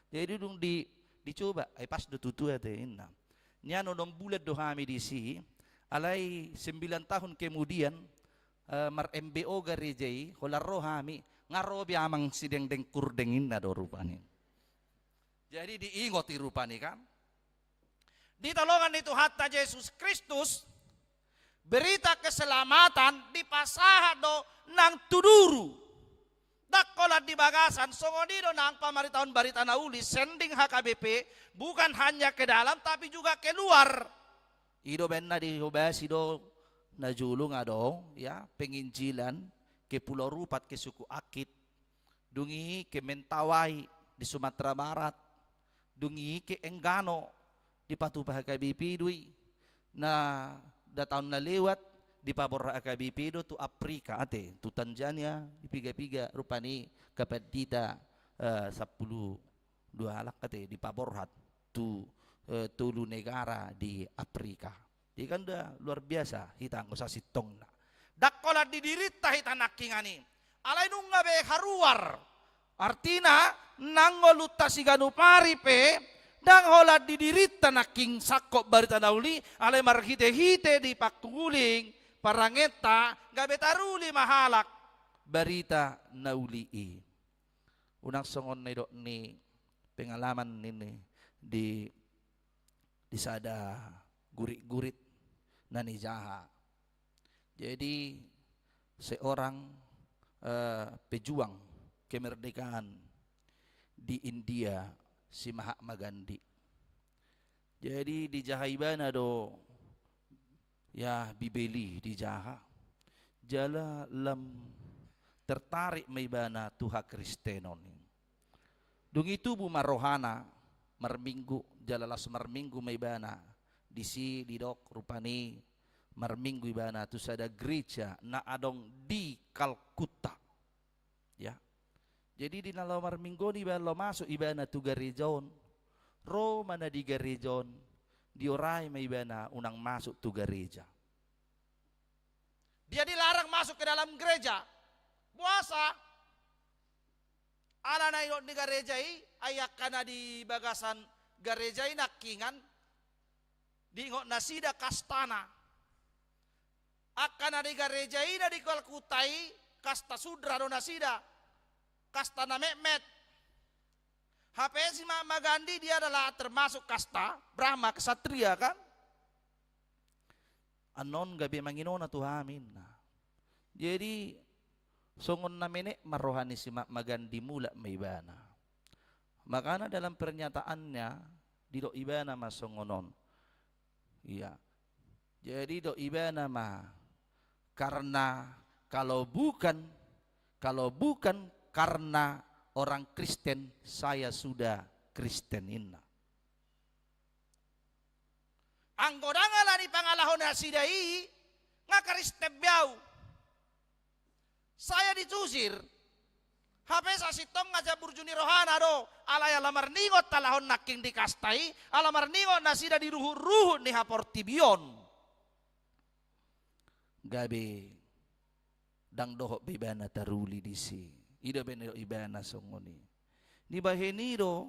Jadi dung di, dicoba, ai pas do tutu ate inna. Nian onom bulan do hami disi, alai sembilan tahun kemudian, eh, mar-M B O gareja i, holan ro hami, nga ro be amang si Dengdeng Kurdeng inna do rupani. Jadi diingot i rupani kan. Di tolongan ni Tuhanta Jesus Kristus, berita keselamatan dipasahat do nang tu duru. Ndang holan di bagasan, songon i do nang pamaritaon barita na uli, sending H K B P, bukan hanya ke dalam, tapi juga ke luar. I do baen na dihobasi do, na jolo nga do, ya, penginjilan, ke Pulau Rupat, ke suku Akit, dung i ke Mentawai di Sumatera Barat, dung i ke Enggano, dipatupa H K B P do i. Na, da taon na lewat, dipaborhat H K B P do tu Afrika, ate, tu Tanzania, di piga-piga, rupani kapandita, eh, sampulu dua halak, ate, dipaborhat tu, eh, tolu negara di Afrika. Jadi kan da luar biasa hita anggo sasintongna. Ndang holan di dirinta hita nangkingan i. Alai nunga be haruar. Artina, nang ngolunta siganup ari pe, ndang holan di dirinta nangkin sangkop barita na uli, alai marhite-hite di pangkuling parangenta, gabe taruli ma halak barita na uli i. Unang songon na nidok ni pengalaman ni, ni di, di sada gurit-gurit na nijaha. Jadi seorang, eh, pejuang kemerdekaan di India, si Mahatma Gandhi. Jadi dijaha ibana do, ya, Bibel i dijaha. Jala lam tertarik ma ibana tu hakristenon i. Dung i tubu ma rohana, marminggu, jala laos marminggu ma ibana. Disi didok rupani marminggu ibana tu sada gereja na adong di Kalkuta. Ya. Jadi di na laho marminggu on iba laho masuk ibana tu gareja on. Ro ma na di gareja on, diorai ma ibana unang masuk tu gareja. Dia dilarang masuk ke dalam gereja. Boasa? Ala na nidok ni gareja i, ai angka na di bagasan gareja i nangkingan, Diingot nasida kastana. Angka na di gareja i na di Kalkuta i, kasta sudra do nasida, kasta na metmet. Hape si Mahatma Gandhi dia adalah termasuk kasta Brahma, ksatria kan? Annon gabe manginona tu hami ninna. Jadi songon na menek ma roha ni si Mahatma Gandhi, mulak ma ibana. Makana dalam pernyataannya didok ibana ma songon on. Iya. Jadi didok ibana ma, karena kalau bukan, kalau bukan karena orang Kristen, saya sudah Kristen, ninna. Anggo ndang ala ni pangalaho nasida i, nga Kristen be au. Saya diusir. Hape sasintongna sian burju ni rohana do, alai ala marningot halak on nangkin di kasta i, ala marningot nasida di ruhut-ruhut ni haportibion. Gabe ndang dohot be ibana taruli disi. I do be na didok ibana songon i. Dibahen i do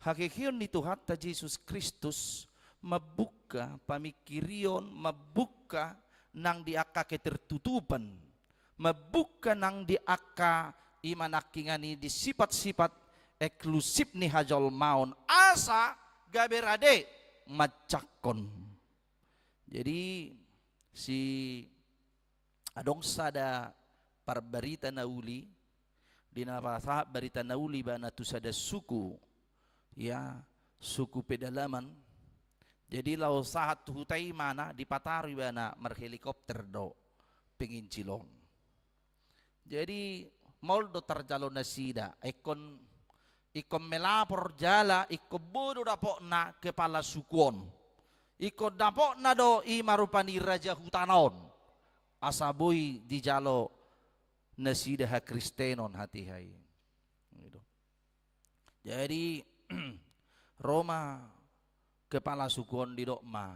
haheheon ni Tuhanta Jesus Kristus mambuka pamingkirion, mambuka nang di angka ketertutupan, mambuka nang di angka, i ma nangkiningan i, di sifat-sifat eksklusif ni hajolmaon, asa gabe rade manjangkon. Jadi si adong sada parbarita na uli, di na pasahat barita na uli ibana tu sada suku, ya, suku pedalaman. Jadi laho sahat tu huta i ibana, dipataru ibana marhelikopter do penginjil on. Jadi maol do tarjalo nasida, ingkon, ingkon melapor jala ingkon boi do dapotna kepala suku on. Ingkon dapotna do i ma rupani raja hutana on. Asa boi dijalo nasida hakristenon hatiha i. Gitu. Jadi ro ma kepala suku on, didok ma,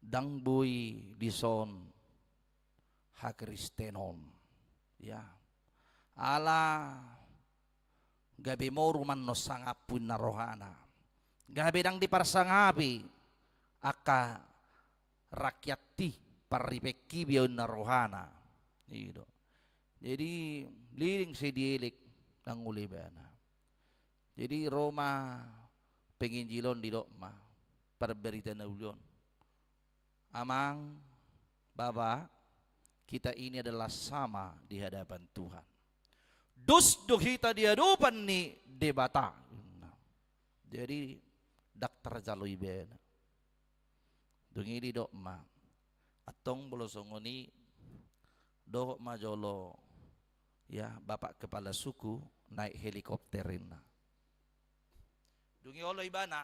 ndang boi dison hakristenon. Ya. Ala gabe moru ma annon sangaphu, ninna, rohana. Gabe ndang diparsangapi angka rakyat i, parripengki be au, ninna rohana. I do. Jadi leleng sai dielek, ndang olo ibana. Jadi ro ma penginjil on, didok ma parbarita na uli on. Amang, Bapak, kita ini adalah sama di hadapan Tuhan. Dos do hita di adopan ni Debata. Jadi ndang tarjalo ibana. Dung i didok ma, antong molo songon i, dohot ma jolo, ya, Bapak Kepala Suku naik helikopter, ninna. Dung i olo ibana,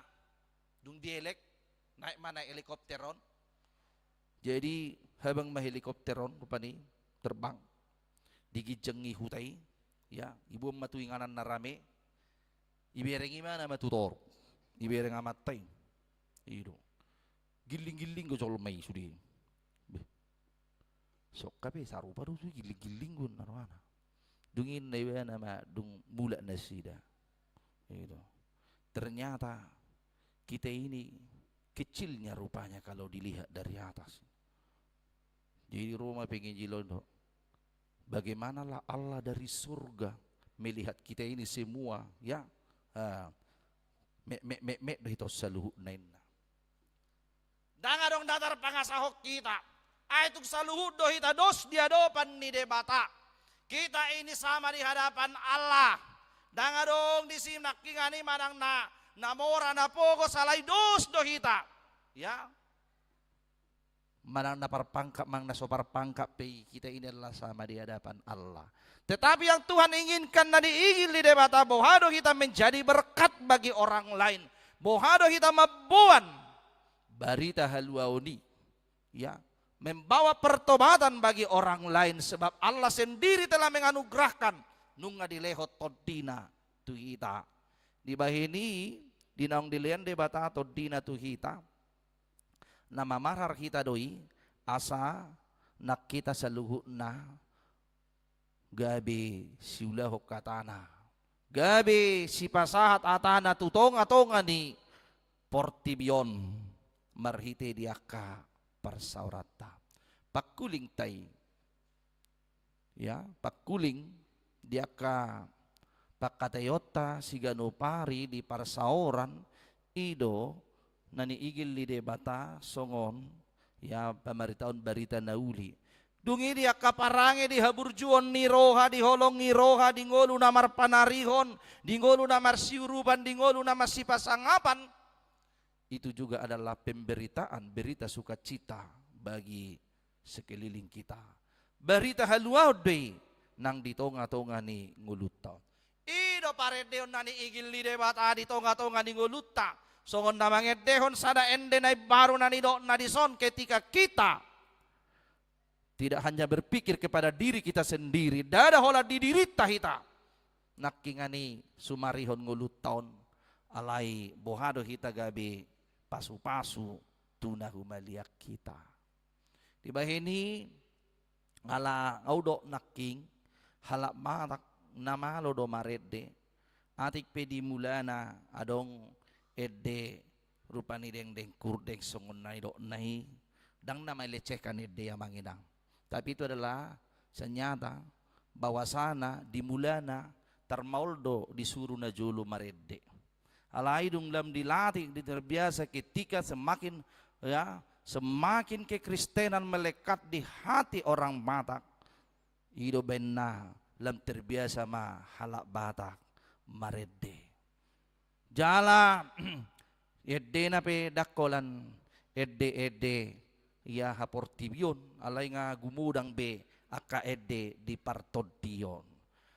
dung dielek, naik ma, naik helikopter on. Jadi habang ma helikopter on rupani, terbang di ginjang ni huta i, ya, iboan ma tu inganan na rame, ibereng ibana ma tu toru, ibereng amanta i. I do. Gilling-gilling do jolma i sude. Beh. Songka pe sarupa do tu gilling-gilling do, ninna rohana. Dung i ninna ibana ma, dung mulak nasida. Gitu. Ternyata kita ini kecilnya rupanya kalau dilihat dari atas. Jadi ro ma penginjil on, didok, bagaimanalah Allah dari surga melihat kita ini semua, ya? Ah, metmet, metmet do hita on saluhutna, ninna. Ndang adong na tarpangasahon hita. Ai tung saluhut do hita dos di adopan ni Debata. Kita ini sama di hadapan Allah. Ndang adong disi nangkiningan i manang na, na mora, na pogos, alai dos do hita. Ya. Manang na parpangkat, manang na so parpangkat pe i, kita ini adalah sama di hadapan Allah. Tetapi yang Tuhan inginkan, na diingin ni Debata, boha do hita menjadi berkat bagi orang lain. Boha do hita mamboan barita haluaon i, ya, membawa pertobatan bagi orang lain, sebab Allah sendiri telah menganugerahkan, nunga dilehon tondina tu hita. Dibahen i, di naung dilehon Debata tondina tu hita, na mamarhar hita do i, asa nang hita saluhutna gabe siulahon hatana, gabe sipasahat hatana tu tonga-tonga ni portibi on marhite di angka parsaoranta. Pangkuling ta i, ya, pangkuling di angka pangkataionta siganup ari di parsaoran, i do na niigil ni Debata songon, ya, pamaritaon barita na uli. Dung i di angka parange, di haburjuon ni roha, di holong ni roha, di ngolu na marpanarihon, di ngolu na marsiurupan, di ngolu na marsipasangapan, itu juga adalah pemberitaan berita sukacita bagi sekeliling kita. Barita haluaon do i nang di tongatonga ni ngolunta on. I do parendeon na niigil ni Debata di tongatonga ni ngolunta, songon na mangendehon sada ende na imbaru na nidokna dison, ketika kita tidak hanya berpikir kepada diri kita sendiri, ndada holan di dirinta hita nangkiningan i sumarihon ngolunta on, alai boha do hita gabe pasupasu tu na humaliang hita. Dibahen i, ala ahu dok nangkin, halak Batak na malo do marende. Atik pe di mulana adong ende rupani dengdeng kurdeng songon na nidokna i, ndang na melecehkan ende, Amang Inang. Tapi itu adalah senyata bahwasana di mulana tarmaol do disuru najolo marende. Alai dung lam dilatih, di terbiasa, ketika semakin, ya, semakin kekristenan melekat di hati orang Batak, i do baen na lam terbiasa ma halak Batak marende. Jala endena pe ndang holan ende-ende, ya, haportibion, alai nga gumodang be angka ende di partondion.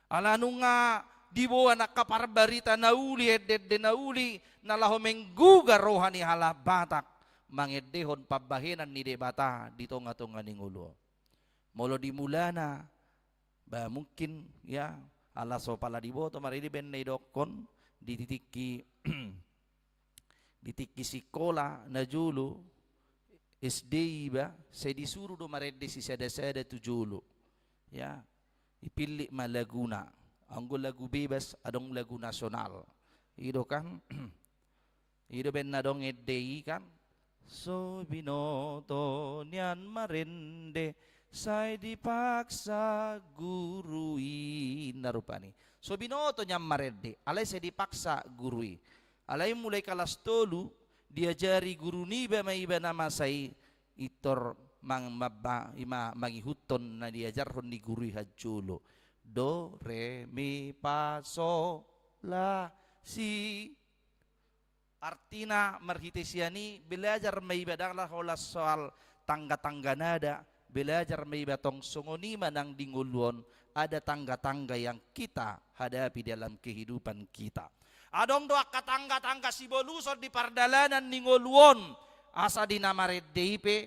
Ala nunga diboan angka parbarita na uli, ende-ende na uli, na laho menggugah roha ni halak Batak mangendehon pambahenan ni Debata di tongatonga ni ngolu on. Molo di mulana, ba mungkin, ya, ala so pala diboto marende baen na idokkon, di tingki, di tingki sikola najolo, S D iba, sai disuru do marende sisadasada tu jolo. Ya, dipillit ma laguna. Anggo lagu bebas, adong lagu nasional. I do kan? I do baen na adong ende i kan? So binoto nian marende, sai dipaksa guru i. Na rupani so binoto nian marende, alai sai dipaksa guru i. Alai mulai kalas tolu, diajari guru niba ma iba na masa i, pintor mang-, mamba-, ima mangihuthon na diajarhon ni guru i hanjolo. Do, re, mi, fa, so, la, si. Artina marhite sian i belajar ma iba, ndang holan soal tangga-tangga nada, belajar ma iba tong songon i ma nang di ngolu on ada tangga-tangga yang kita hadapi dalam kehidupan kita. Adong do angka tangga-tangga siboluson di pardalanan ni ngolu on, asa di na marende i pe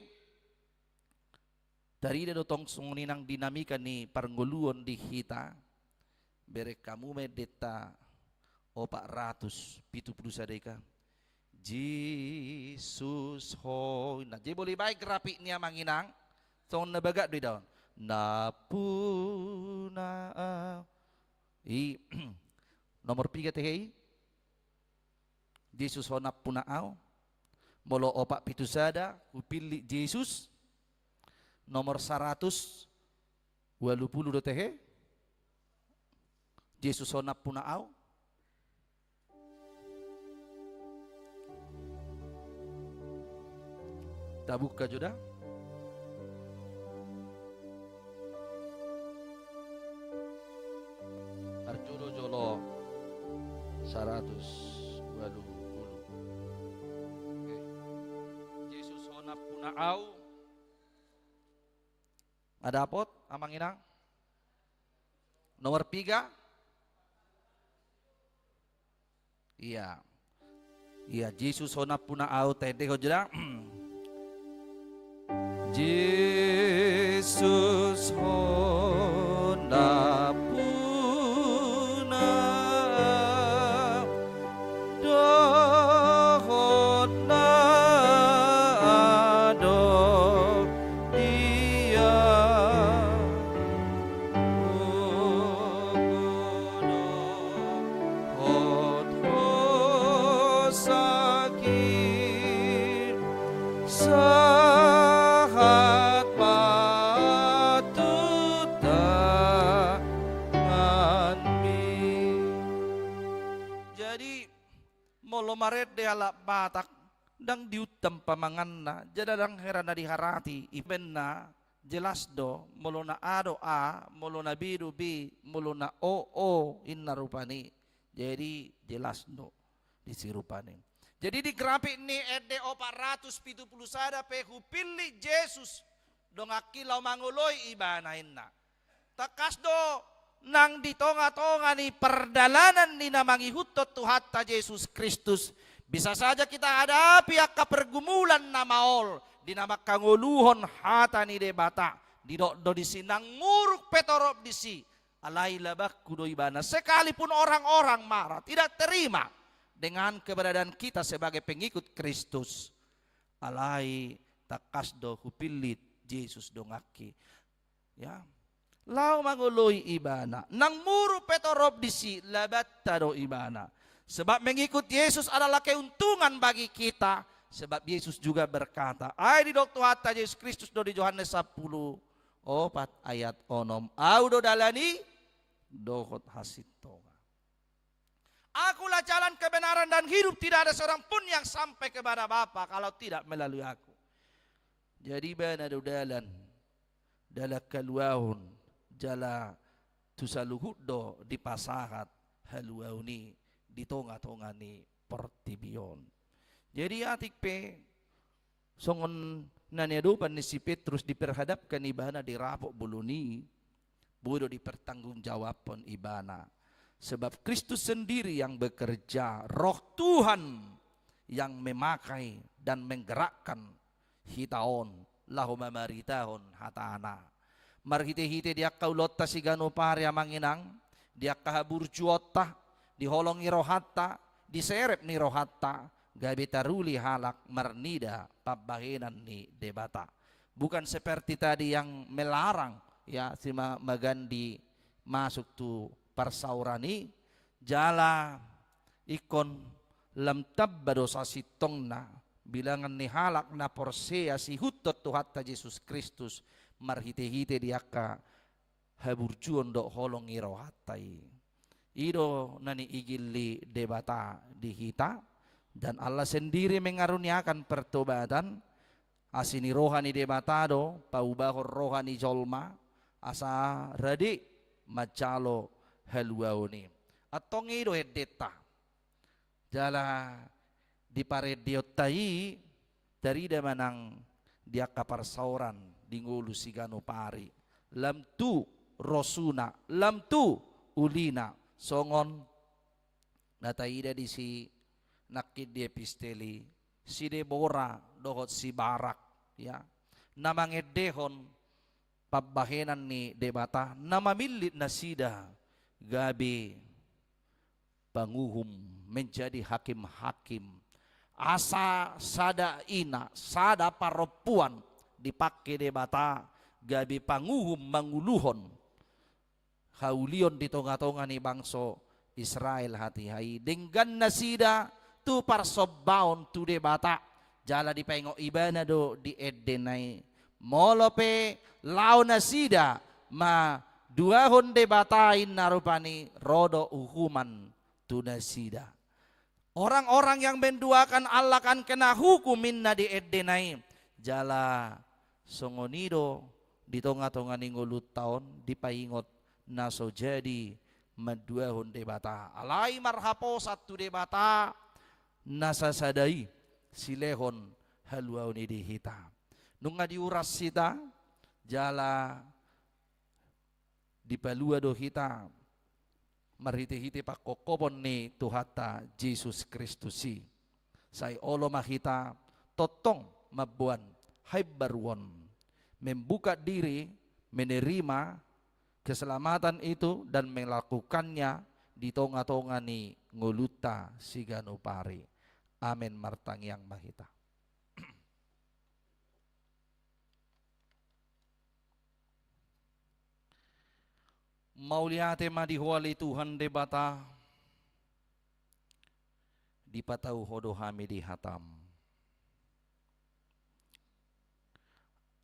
tarida do tong songon i nang dinamika ni parngoluon di hita. Bereng hamu ma endenta opat ratus pitu pulu sada i kan. Jesus ho, na je boi baen grafik ni Amang Inang, songon na bagak do idaon. Nampuna au. I, nomor piga tehe i? Jesus ho nampuna au. Molo opat pitu sada, hupillit Jesus. Nomor saratus ualu pulu do tehe? Jesus ho nampuna au. Tabuka jo da. Parjolo-jolo saratus ualu pulu. Oke. Jesus ho nampuna au. Nga dapot, Amang Inang? Nomor piga? Ia. Ia, Jesus ho nampuna au, taendehon jo da. Jesus ho nampuna au, dohot na adong dia. Hot ho saki Marende halak Batak, ndang diuntam pamanganna, jala ndang hera na diharati, ipenna jelas do, molo na A do A, molo na B do B, molo na O, O, inna rupani. Jadi jelas do disi rupani. Jadi di grafik ni ende opat ratus pitu pulu sada pe hupillit Jesus donganki laho mangoloi ibana inna. Tangkas do nang di tonga-tonga ni pardalanan ni na mangihuthon Tuhanta Jesus Kristus, bisa saja kita hadapi angka pergumulan na maol di na mangkangoluhon hata ni Debata. Didok do disi nang muruk pe torop disi, alai labanku do ibana. Sekalipun orang-orang marah, tidak terima dengan keberadaan kita sebagai pengikut Kristus, alai tangkas do hupillit Jesus donganki. Ya. Laho mangoloi ibana. Nang muruk pe torop disi, labanta do ibana. Sebab mengikut Yesus adalah keuntungan bagi kita. Sebab Yesus juga berkata, ai didok Tuhanta Jesus Kristus do di Johannes sampulu opat ayat onom, Au do dalan i dohot hasintongan. Akulah jalan, kebenaran, dan hidup, tidak ada seorang pun yang sampai kepada Bapa kalau tidak melalui Aku. Jadi ibana do dalan, dalan haluaon, jala tu saluhut do dipasahat haluaon i di tonga-tonga ni portibi on. Jadi atik pe songon na niadopan ni si Petrus diperhadapkan ibana di rapot bolon i, boi do dipertanggungjawabhon ibana. Sebab Kristus sendiri yang bekerja, Roh Tuhan yang memakai dan menggerakkan hita on laho mamaritahon hatana. Marhite-hite di angka ulaonta siganup ari, amang inang, di angka haburjuonta, di holong ni rohanta, di serep ni rohanta, gabe taruli halak marnida pambahenan ni Debata. Bukan seperti tadi yang melarang, ya, si ma-, Magandi masuk tu parsaoran i, jala ingkon lam tamba do sasintongna bilangan ni halak na porsea siihuthon Tuhanta Jesus Kristus marhite-hite di angka haburjuon dohot holong ni rohanta i. I do na niigilli Debata di hita, dan Allah sendiri mengaruniakan pertobatan, asi ni roha ni Debata do paubahon roha ni jolma, asa rade manjalo haluaon i. Antong i do endenta. Jala di parendeonta i tarida ma nang di angka parsaoran di ngolu siganup ari. Lam tu rosuna, lam tu ulina, songon na taida disi nangkin di epistel i, si Debora dohot si Barak, ya, na mangendehon pambahenan ni Debata, na mamillit nasida gabe panguhum, menjadi hakim-hakim. Asa sada ina, sada parompuan dipangke Debata gabe panguhum manguluhon haulion di tonga-tonga ni bangso Israel hatiha i. Denggan nasida tu parsombaon tu Debata. Jala dipaingot ibana do di endena i, molo pe laho nasida maduahon Debata, inna rupani, ro do uhuman tu nasida. Orang-orang yang menduakan Allah akan kena hukum, inna di endena i. Jala songon i do di tonga-tonga ni ngolunta on dipaingot na so jadi manduahon Debata. Alai marhaposan tu Debata na sasada i silehon haluaon i di hita. Nunga diuras hita, jala dipalua do hita marhite-hite pangkophopon ni Tuhanta Jesus Kristus i. Sai olo ma hita tongtong mamboan haimbaruon, membuka diri menerima keselamatan itu dan melakukannya di tonga-tonga ni ngolunta siganup ari. Amen. Martangiang ma hita. Mauliate ma di Ho ale Tuhan Debata, dipatau Ho do hami di hataM.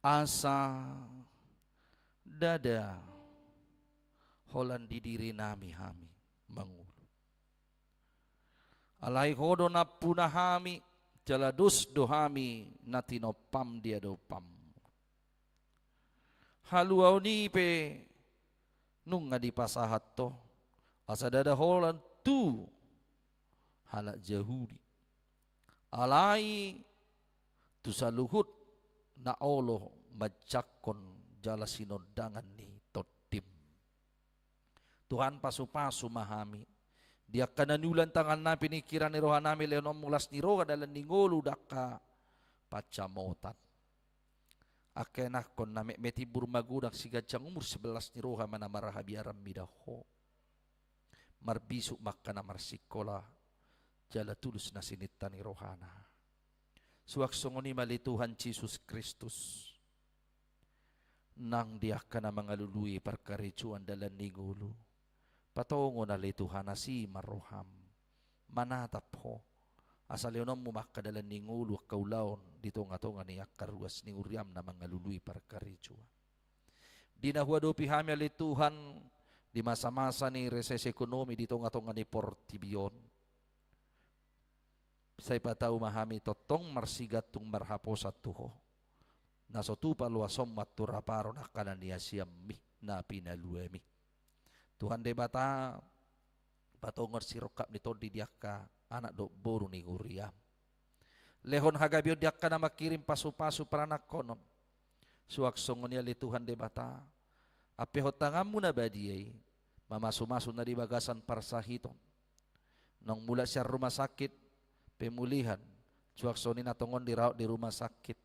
Asa ndada holan di dirinami hami mangolu. Alai Ho do nampuna hami, jala dos do hami na tinompam di adopanMu. Haluaon i pe nunga dipasahat Ho, asa ndada holan tu halak Jahudi, alai tu saluhut na olo manjangkon jala sinondangan ni TondiM. Tuhan, pasupasu ma hami di angka na niula ni tanganNami, pingkiran ni rohanami, lehononMu las ni roha, dalan ni ngolu, dangka pansamotan. Angka ianakkon na metmet, timbur magodang, siganjang umur, siberlas ni roha ma na marhabiaran mida Ho. Marbisuk ma angka na marsikola, jala tulus na sininta ni rohana. Suang songon i ma ale Tuhan Jesus Kristus, nang di angka na mangalului parkarejoan, dalan ni ngolu, patongon ale Tuhan, asi ma rohaM, manatap Ho, asa lehononMu ma angka dalan ni ngolu, angka ulaon di tongatonga ni angka ruas ni huriaM na mangalului parkarejoan. Di na huadopi hami ale Tuhan, di masamasa ni resesi ekonomi di tongatonga ni portibi on, sai patau ma hami tongtong marsigantung marhaposan tu Ho, na so tupa loasonMu, anturaparon angka na niasianMi, na pinaluaMi. Tuhan Debata, patongon sirongkap ni tondi di angka anak dohot boru ni huriaM. Lehon hagabeon di angka na mangkirim pasupasu paranakhonon. Suang songon i ale Tuhan Debata, ampehon tanganMu na badia i mamasumasu na di bagasan parsahiton, naung mulak sian rumah sakit, pemulihan, suang songon i na tongon dirawat di rumah sakit.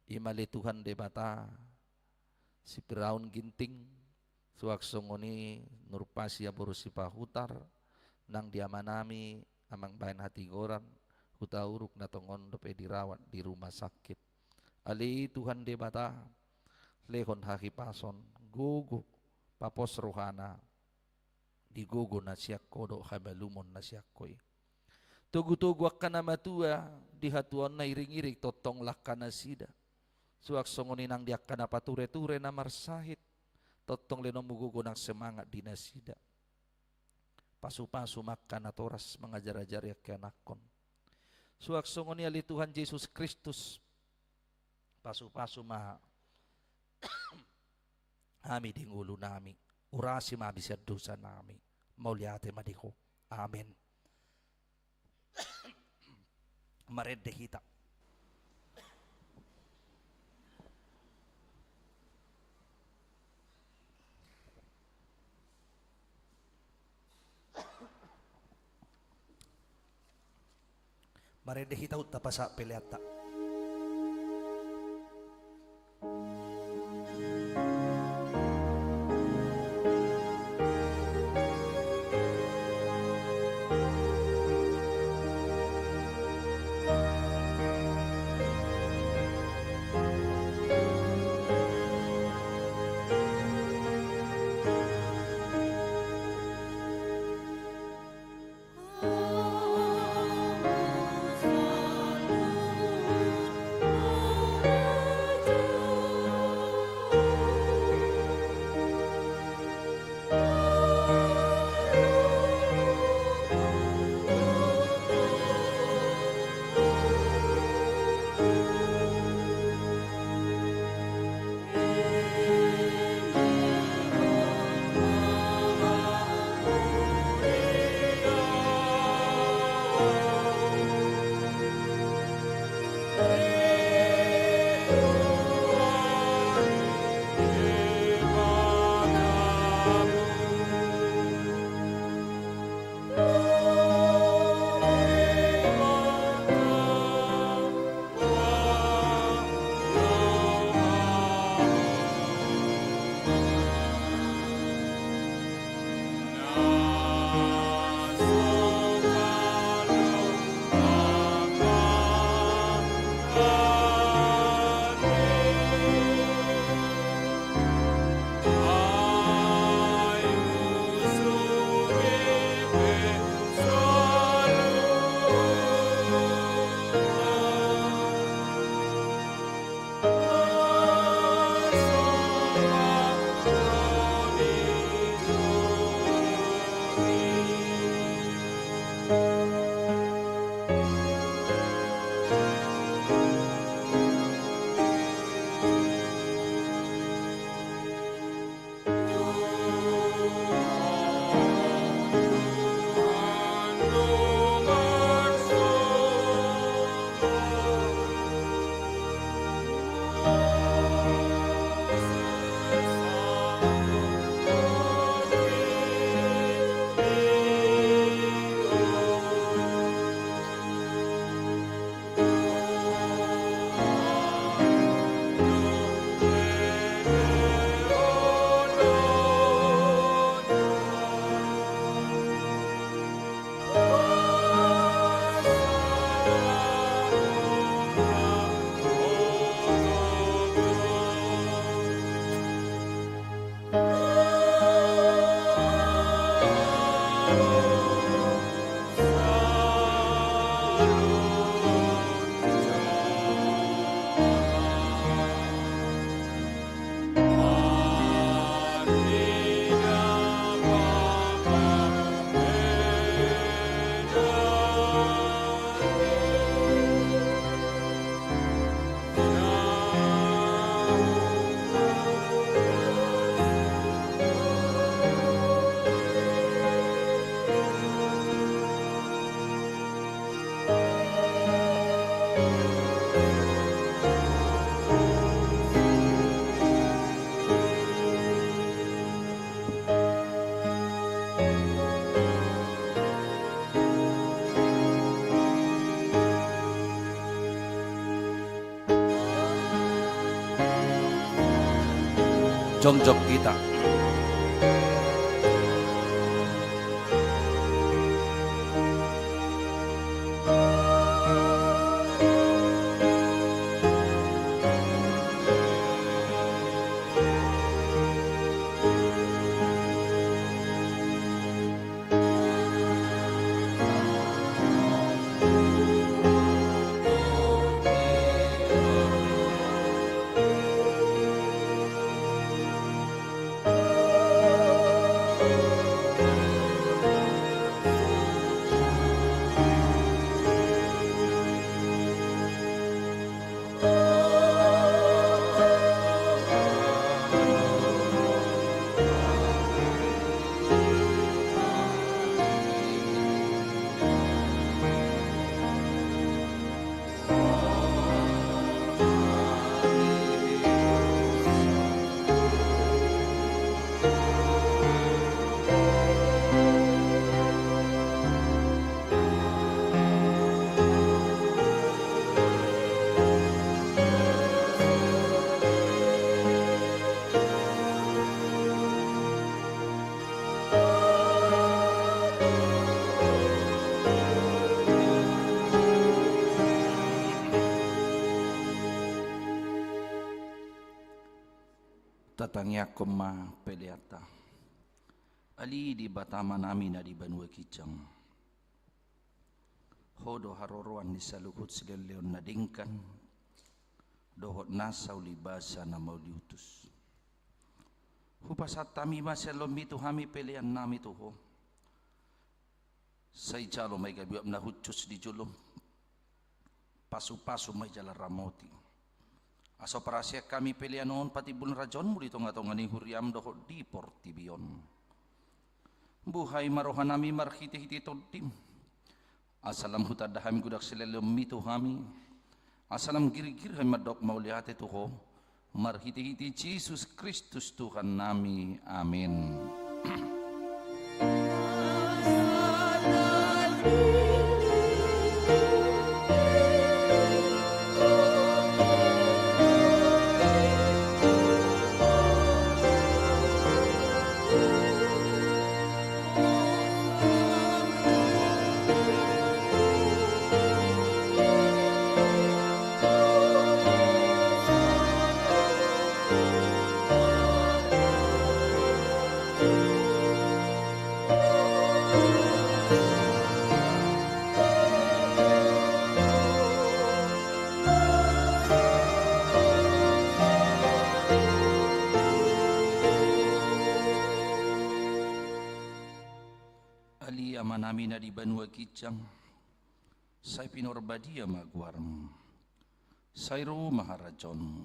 I ma ale Tuhan Debata, si Firaun Ginting, suang songon i Nurpasia boru Sipahutar, nang di amanami Amang Baen Hatigoran, Hutauruk, na tongon dope dirawat di rumah sakit. Ale Tuhan Debata, lehon hahipason, gogo, papos rohana di gogo na sian Ho dohot hamalumon na sian Ho i. Togutogu angka na matua di hatuaonna, iringiring tongtong langka nasida. Suang songon i nang di angka na patureture na marsahit, tongtong lehononMu gogo nang semangat di nasida. Pasupasu ma angka natoras mangajarajari angka ianakhon. Suang songon i ale Tuhan Jesus Kristus, pasupasu ma hami di ngolunami, urasi ma hami sian dosanami. Mauliate ma di Ho. Amen. Marende hita. Marende hita, tapasahat peleanta. Jongjong hita. Tatangiangkon ma peleanta. Ale Debata Amanami na di banua ginjang. Ho do haroroan ni saluhut silehonlehon na denggan dohot nasa ulibasa na mauliutus. Hupasahat hami ma sian lomomi tu hami peleannami tu Ho. Sai jalo ma i gabe uap na hushus di jolom. Pasupasu ma i jala ramoti. Asa huparhaseang hami pelean on patimbul ni rajaonmu di tongatonga ni huriam dohot di portibi on. Buhai ma rohanami marhitehite Tondim. Asa lam hutanda hami godang silehonlehonmi tu hami. Asa lam girgir hami mandok mauliate tu Ho. Marhitehite Jesus Kristus Tuhannami. Amen. Ale Amanami na di banua ginjang, sai pinarbadia ma goarmu. Sai ro ma harajaonmu.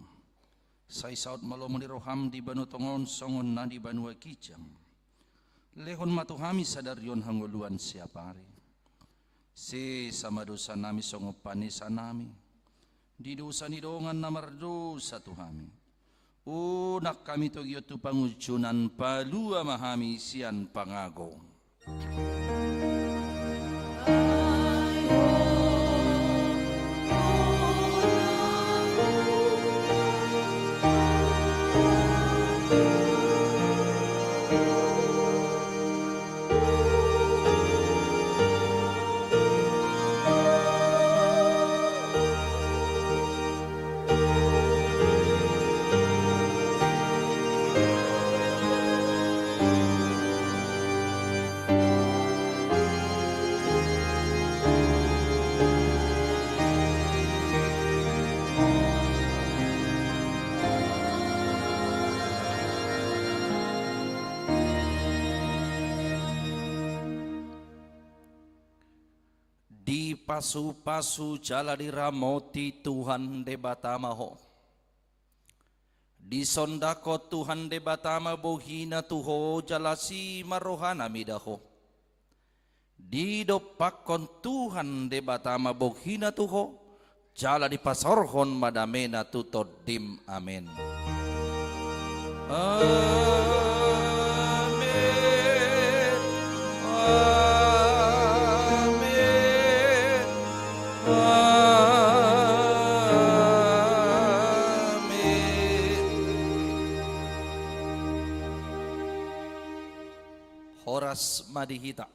Sai saut ma lomo ni roham di banua tonga on songon na di banua ginjang. Lehon ma tu hami sadari on hangoluan siapari. Sesa ma dosanami songon panesanami di dosa ni dongan na mardosa tu hami. Unang hami togihon tu pangunjunan, palua ma hami sian pangago. Dipasupasu jala diramoti Tuhan Debata ma ho. Disondangkon Tuhan Debata ma bohina tu ho jala asi ma rohana mida ho. Didompakkon Tuhan Debata ma bohina tu ho jala dipasaorhon ma damena tu tondim. Amen. Amen. Amen. Amen. Horas ma di hita.